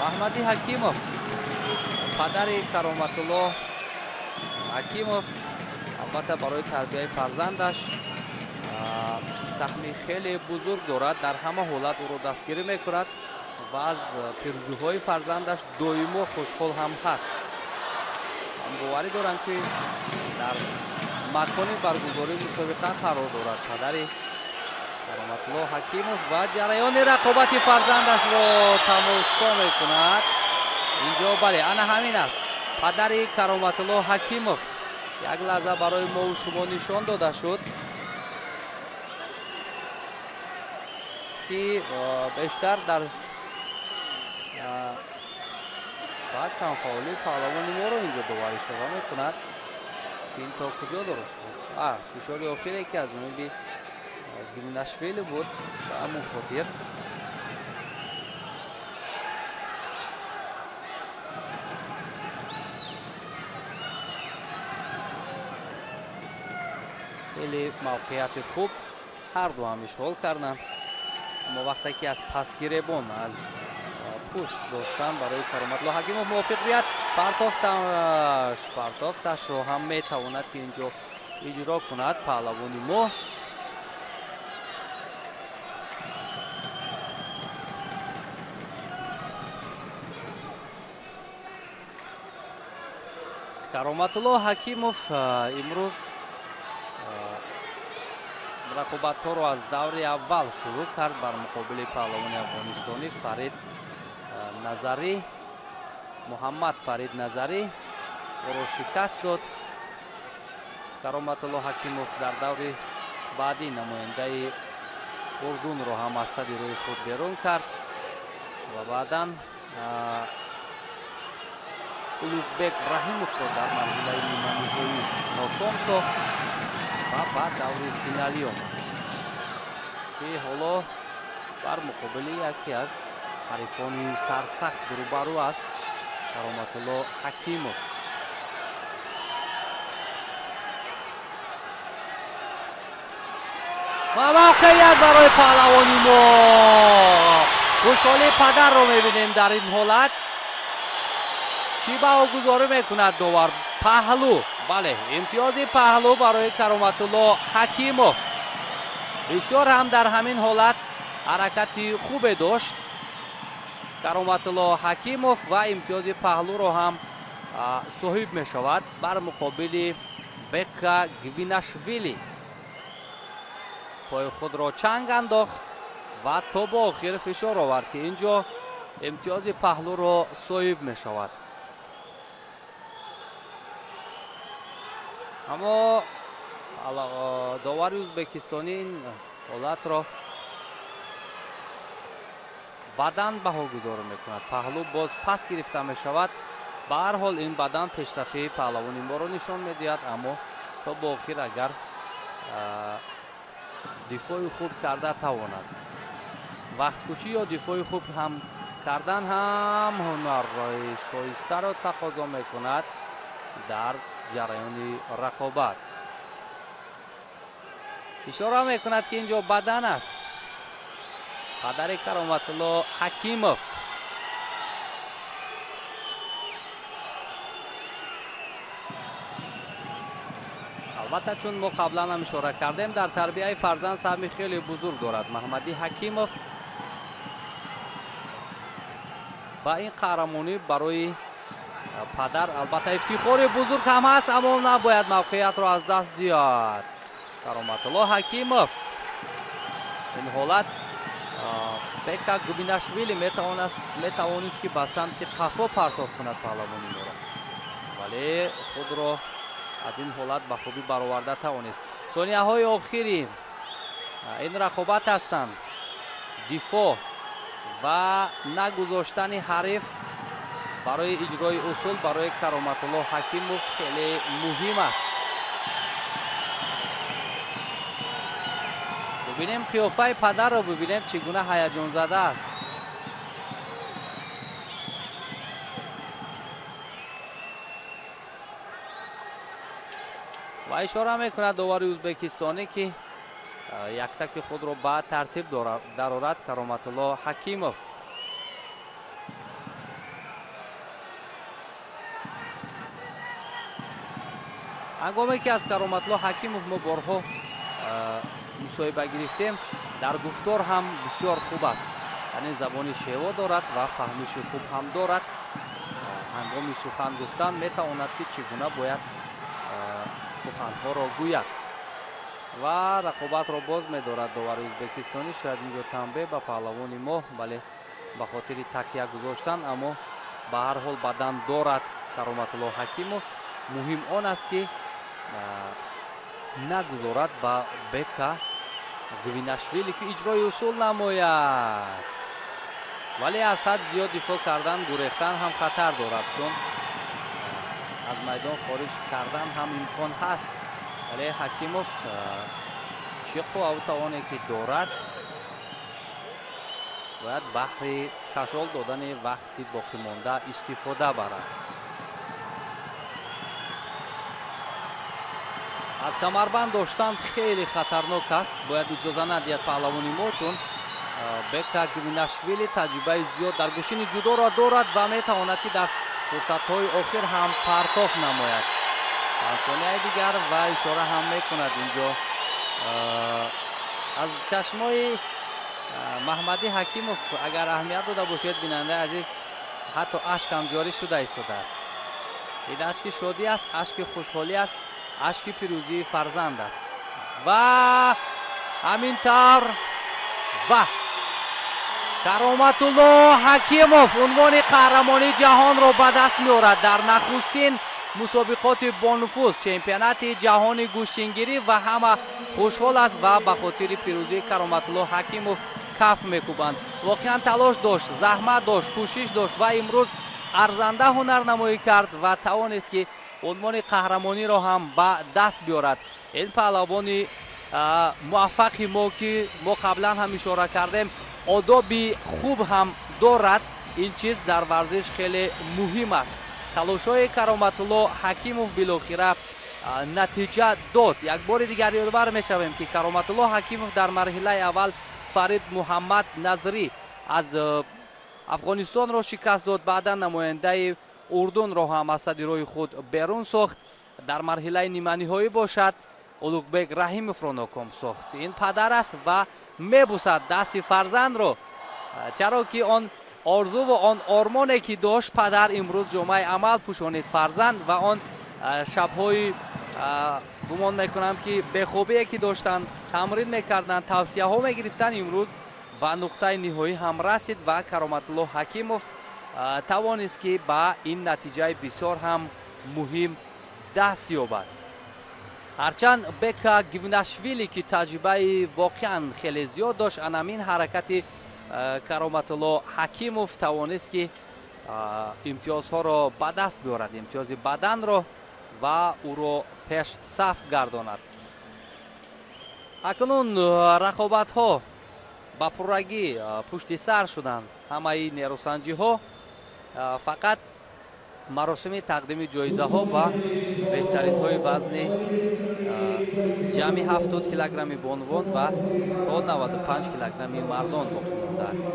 Маҳмади Ҳакимов, падари Кароматулло Ҳакимов, албатта барои тарбияи фарзандаш саҳми хеле бузург дорад, дар ҳама ҳолат ӯро дастгирӣ мекунад ва аз пирӯзиҳои фарзандаш доимо хушҳол ҳам ҳаст. Ман боварӣ дорам, ки дар макони баргузории мусобиқа қарор дорад падари Кароматулло Ҳакимов ва ҷараёни рақобати фарзандашро тамошо мекунад. Инҷо бале, ана ҳамин аст падари Кароматулло Ҳакимов. Як лаҳза барои мову шумо нишон дода шуд, ки бештар дар баъд камфаъолии паҳлавони моро инҷо довар ишора мекунад, ки ин то куҷо дуруст буд. Фишори охире, ки аз ҷониби Гвинашвили буд, ба ҳамон хотир хеле мавқеияти хуб ҳарду ҳам ишғол карданд. Аммо вақте ки аз пасгиребон аз пушт доштан барои Кароматулло Ҳакимов мувофиқ биёд, партофташро ҳам метавонад, ки инҷо иҷро кунад паҳлавони мо. Кароматулло Ҳакимов имрӯз рақобатҳоро аз даври аввал шурӯъ кард бар муқобили паҳлавони афғонистонӣ Фарид Назарӣ, Муҳаммад Фарид Назарӣ ӯро шикаст дод. Кароматулло Ҳакимов дар даври баъдӣ намояндаи Урдунро ҳам аз сади рӯи худ берун кард ва баъдан Улуғбек Раҳимовро дар марҳилаи ниманиҳоӣ ноком сохт ва ба даври финалӣ омад, ки ҳоло бар муқобили яке аз ҳарифони сарсахт рӯбарӯ аст, Кароматулло Ҳакимов. Ва мавқеият барои паҳлавони мо. Хушҳолии падарро мебинем дар ин ҳолат. Чӣ баҳогузорӣ мекунад довар? Паҳлӯ. Бале, имтиёзи паҳлӯ барои Кароматулло Ҳакимов. Бисёр ҳам дар ҳамин ҳолат ҳаракати хубе дошт Кароматулло Ҳакимов ва имтиёзи паҳлӯро ҳам соҳиб мешавад бар муқобили Бека Гвинашвили. Пои худро чанг андохт ва то бо охир фишор овард, ки ин ҷо имтиёзи паҳлӯро соҳиб мешавад. Аммо довари ӯзбекистонӣ ин ҳолатро бадан баҳогузорӣ мекунад. Паҳлӯ боз пас гирифта мешавад. Ба ҳар ҳол ин бадан пешрафии паҳлавони моро нишон медиҳад, аммо то бо охир агар дифои хуб карда тавонад. Вақткушӣ ё дифои хуб ҳам кардан ҳам ҳунарҳои шоистаро тақозо мекунад дар ҷараёни рақобат. Ишора мекунад, ки ин ҷо бадан аст. Падари Кароматулло Ҳакимов. Албатта, чун мо қаблан ҳам ишора кардем, дар тарбияи фарзанд саҳми хеле бузург дорад Маҳмадӣ Ҳакимов ва ин қаҳрамонӣ барои падар албатта ифтихори бузург ҳам ҳаст, аммо набояд мавқеиятро аз даст диҳад. Кароматулло Ҳакимов ин ҳолат Бека Губинашвили метавонист, ки ба самти қафо партоф кунад паҳлавони моро, вале худро аз ин ҳолат ба хубӣ бароварда тавонист. Сонияҳои охири ин рақобат ҳастанд. Дифоъ ва нагузоштани ҳариф барои иҷрои усул барои Кароматулло Ҳакимов хеле муҳим аст. Бибинем қиёфаи падарро, бибинем чӣ гуна ҳаяҷонзада аст. Ва ишора мекунад довари ӯзбекистонӣ, ки яктаки худро ба тартиб дарорад Кароматулло Ҳакимов. Ҳангоме ки аз Кароматулло Ҳакимов мо борҳо мусоҳиба гирифтем, дар гуфтор ҳам бисёр хуб аст, яъне забони шево дорад ва фаҳмиши хуб ҳам дорад. Ҳангоми сухан гуфтан метавонад, ки чӣ гуна бояд суханҳоро гӯяд ва рақобатро боз медорад довари ӯзбекистонӣ. Шояд ин ҷо танбеҳ ба паҳлавони мо, бале, ба хотири такя гузоштан, аммо ба ҳар ҳол бадан дорад Кароматулло Ҳакимов. Муҳим он аст, ки нагузорад ба Бека Гвинашвили, ки иҷрои усул намояд. Вале аз ҳад зиёд дифоъ кардан, гурехтан ҳам хатар дорад, чун аз майдон хориҷ кардан ҳам имкон ҳаст. Вале Ҳакимов чӣ қувваву тавоне ки дорад, бояд баҳри кашол додани вақти боқимонда истифода барад. Аз камарбанд доштан хеле хатарнок аст, бояд иҷоза надиҳад паҳлавони мо, чун Бека Гвинашвили таҷрибаи зиёд дар гӯштини ҷудоро дорад ва метавонад, ки дар фурсатҳои охир ҳам партоф намояд. Панҷ сонияи дигар ва ишора ҳам мекунад инҷо аз чашмои Маҳмадӣ Ҳакимов. Агар аҳамият дода бошед, бинандаи азиз, ҳатто ашк ҳам ҷорӣ шуда истодааст. Ин ашки шодӣ аст, ашки хушҳолӣ аст, ашки пирӯзии фарзанд аст. Ва ҳамин тавр ва Кароматулло Ҳакимов унвони қаҳрамонии ҷаҳонро ба даст меорад дар нахустин мусобиқоти бонуфуз чемпионати ҷаҳони гӯштингирӣ ва ҳама хушҳол аст ва ба хотири пирӯзии Кароматулло Ҳакимов каф мекӯбанд. Воқеан талош дошт, заҳмат дошт, кӯшиш дошт ва имрӯз арзанда ҳунарнамоӣ кард ва тавонист, ки унвони қаҳрамониро ҳам ба даст биёрад. Ин паҳлавони муваффақи мо, ки мо қаблан ҳам ишора кардем, одоби хуб ҳам дорад. Ин чиз дар варзиш хеле муҳим аст. Талошҳои Кароматулло Ҳакимов билохира натиҷа дод. Як бори дигар ёдовар мешавем, ки Кароматулло Ҳакимов дар марҳилаи аввал Фарид Муҳаммад Назрӣ аз Афғонистонро шикаст дод, баъдан намояндаи Урдунро ҳам аз сади роҳи худ берун сохт. Дар марҳилаи ниманиҳоӣ бошад, Улуғбек Раҳимовро ноком сохт. Ин падар аст ва мебусад дасти фарзандро, чаро ки он орзуву он ормоне, ки дошт падар, имрӯз ҷомаи амал пӯшонид фарзанд ва он шабҳои, гумон мекунам, ки бехобие, ки доштанд, тамрин мекарданд, тавсияҳо мегирифтанд, имрӯз ба нуқтаи ниҳоӣ ҳам расид ва Кароматулло Ҳакимов тавонист, ки ба ин натиҷаи бисёр ҳам муҳим даст ёбад. Ҳарчанд Бека Гивнашвили, ки таҷрибаи воқеан хеле зиёд дошт, анамин ҳаракати Кароматулло Ҳакимов тавонист, ки имтиёзҳоро ба даст биёрад, имтиёзи баданро, ва ӯро пеш саф гардонад. Акнун рақобатҳо ба пуррагӣ пушти сар шуданд, ҳамаи нерӯсанҷиҳо. Фақат маросими тақдими ҷоизаҳо ба беҳтаринҳои вазни ҷамъи 70 килограмми бонувон ва то 95 килограмми мардон боқӣ мондааст.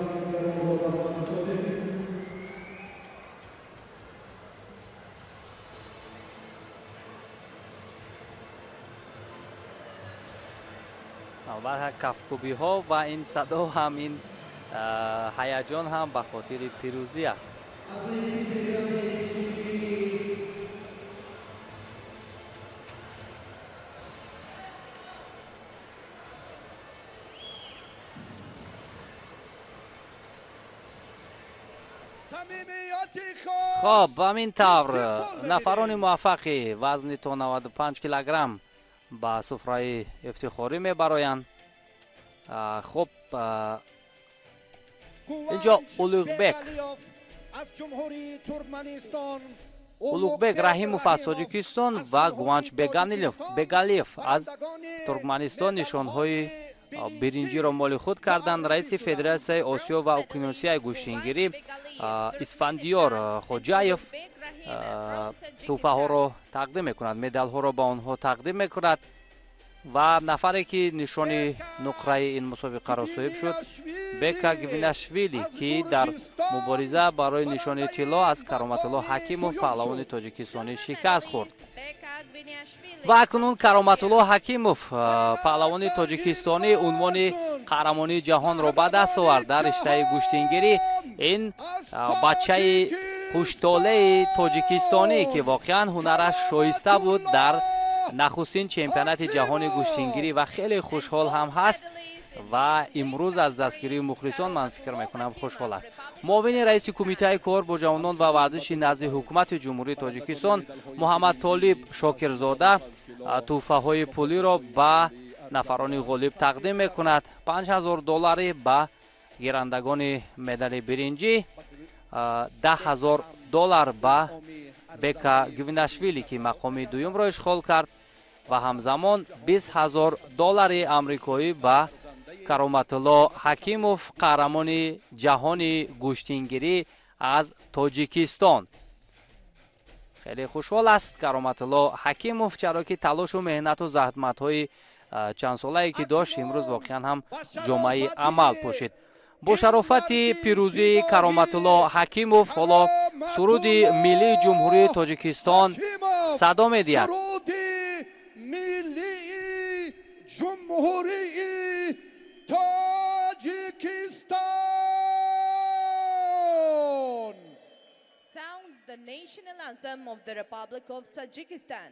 Албатта, кафкӯбиҳо ва ин садо ҳам, ин ҳаяҷон ҳам ба хотири пирӯзӣ аст. Хоб, ба ҳамин тавр нафарони муваффақи вазни то 95 килограмм ба суфраи ифтихорӣ мебароянд. Хуб, инҷо Улуғбек Раҳимов аз Тоҷикистон ва Гуванч Бегалиев аз Туркманистон нишонҳои биринҷиро моли худ карданд. Раиси Федератсияи Осиё ва Уқёнусияи гӯштингирӣ Исфандиёр Хоҷаев тӯҳфаҳоро тақдим мекунад, медалҳоро ба онҳо тақдим мекунад. Ва нафаре, ки нишони нуқраи ин мусобиқаро соҳиб шуд, Бека Гвинашвили, ки дар мубориза барои нишони тилло аз Кароматулло Ҳакимов, паҳлавони тоҷикистонӣ, шикаст хӯрд. Ва акнун Кароматулло Ҳакимов, паҳлавони тоҷикистонӣ, унвони қаҳрамонии ҷаҳонро ба даст овард дар риштаи гӯштингирӣ. Ин бачаи хуштолеи тоҷикистонӣ, ки воқеан ҳунараш шоиста буд дар нахустин чемпионати ҷаҳони гӯштингирӣ ва хеле хушҳол ҳам ҳаст ва имрӯз аз дастгирии мухлисон, ман фикр мекунам, хушҳол аст. Муовини раиси Кумитаи кор бо ҷавонон ва варзиши назди Ҳукумати Ҷумҳурии Тоҷикистон Муҳаммад Толиб Шокирзода тӯҳфаҳои пулиро ба нафарони ғолиб тақдим мекунад: 5000 доллари ба гирандагони медали биринҷӣ, 10 000 доллар ба Бека Гвинашвили, ки мақоми дуюмро ишғол кард, ва ҳамзамон 20 000 доллари амрикоӣ ба Кароматулло Ҳакимов, қаҳрамони ҷаҳони гӯштингирӣ аз Тоҷикистон. Хеле хушҳол аст Кароматулло Ҳакимов, чаро ки талошу меҳнату заҳматҳои чандсолае, ки дошт, имрӯз воқеан ҳам ҷомаи амал пӯшид. Бо шарофати пирӯзии Кароматулло Ҳакимов ҳоло суруди миллии Ҷумҳурии Тоҷикистон садо медиҳад. Ҷумҳурии Тоҷикистон. Sounds the national anthem of the Republic of Tajikistan.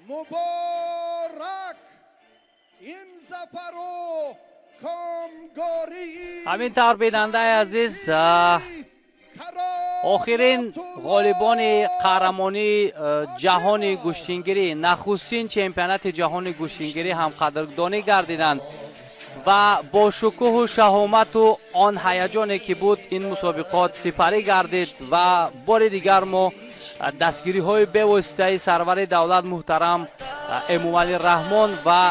Муборак ин зафару комгории. Ҳамин тавр, бинандаи азиз, охирин ғолибони қаҳрамонии ҷаҳони гӯштингирӣ, нахустин чемпионати ҷаҳони гӯштингирӣ ҳам қадрдонӣ гардиданд ва бо шукӯҳу шаҳомату он ҳаяҷоне ки буд, ин мусобиқот сипарӣ гардид. Ва бори дигар мо дастгириҳои бевоситаи сарвари давлат муҳтарам Эмомалӣ Раҳмон ва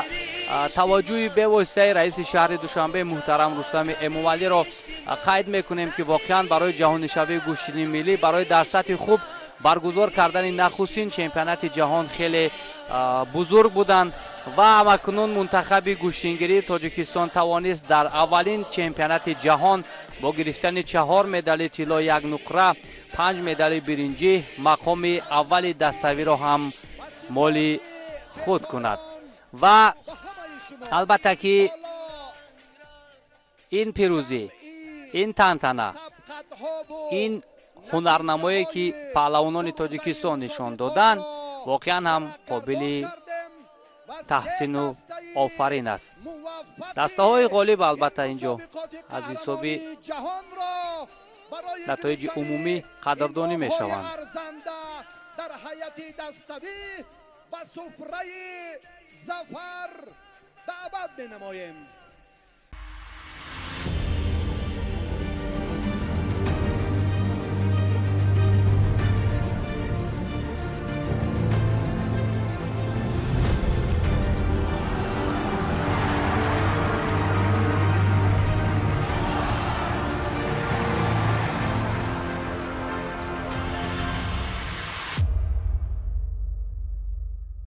таваҷҷӯҳи бевоситаи раиси шаҳри Душанбе муҳтарам Рустами Эмомалиро қайд мекунем, ки воқеан барои ҷаҳонишавии гӯштини миллӣ, барои дар сатҳи хуб баргузор кардани нахустин чемпионати ҷаҳон хеле бузург буданд. Ва ҳамакунун мунтахаби гӯштингирии Тоҷикистон тавонист дар аввалин чемпионати ҷаҳон бо гирифтани чаҳор медали тилло, як нуқра, панҷ медали биринҷӣ мақоми аввали даставиро ҳам моли худ кунад. Ва албатта ки ин пирӯзӣ, ин тантана, ин ҳунарнамое ки паҳлавонони Тоҷикистон нишон доданд, воқеан ҳам қобили таҳсину офарин аст. Дастаҳои ғолиб албатта ин ҷо аз ҳисоби натоиҷи умумӣ қадрдонӣ мешаванд. Дар ҳайати даставӣ ба суфраи зафар даъват менамоем.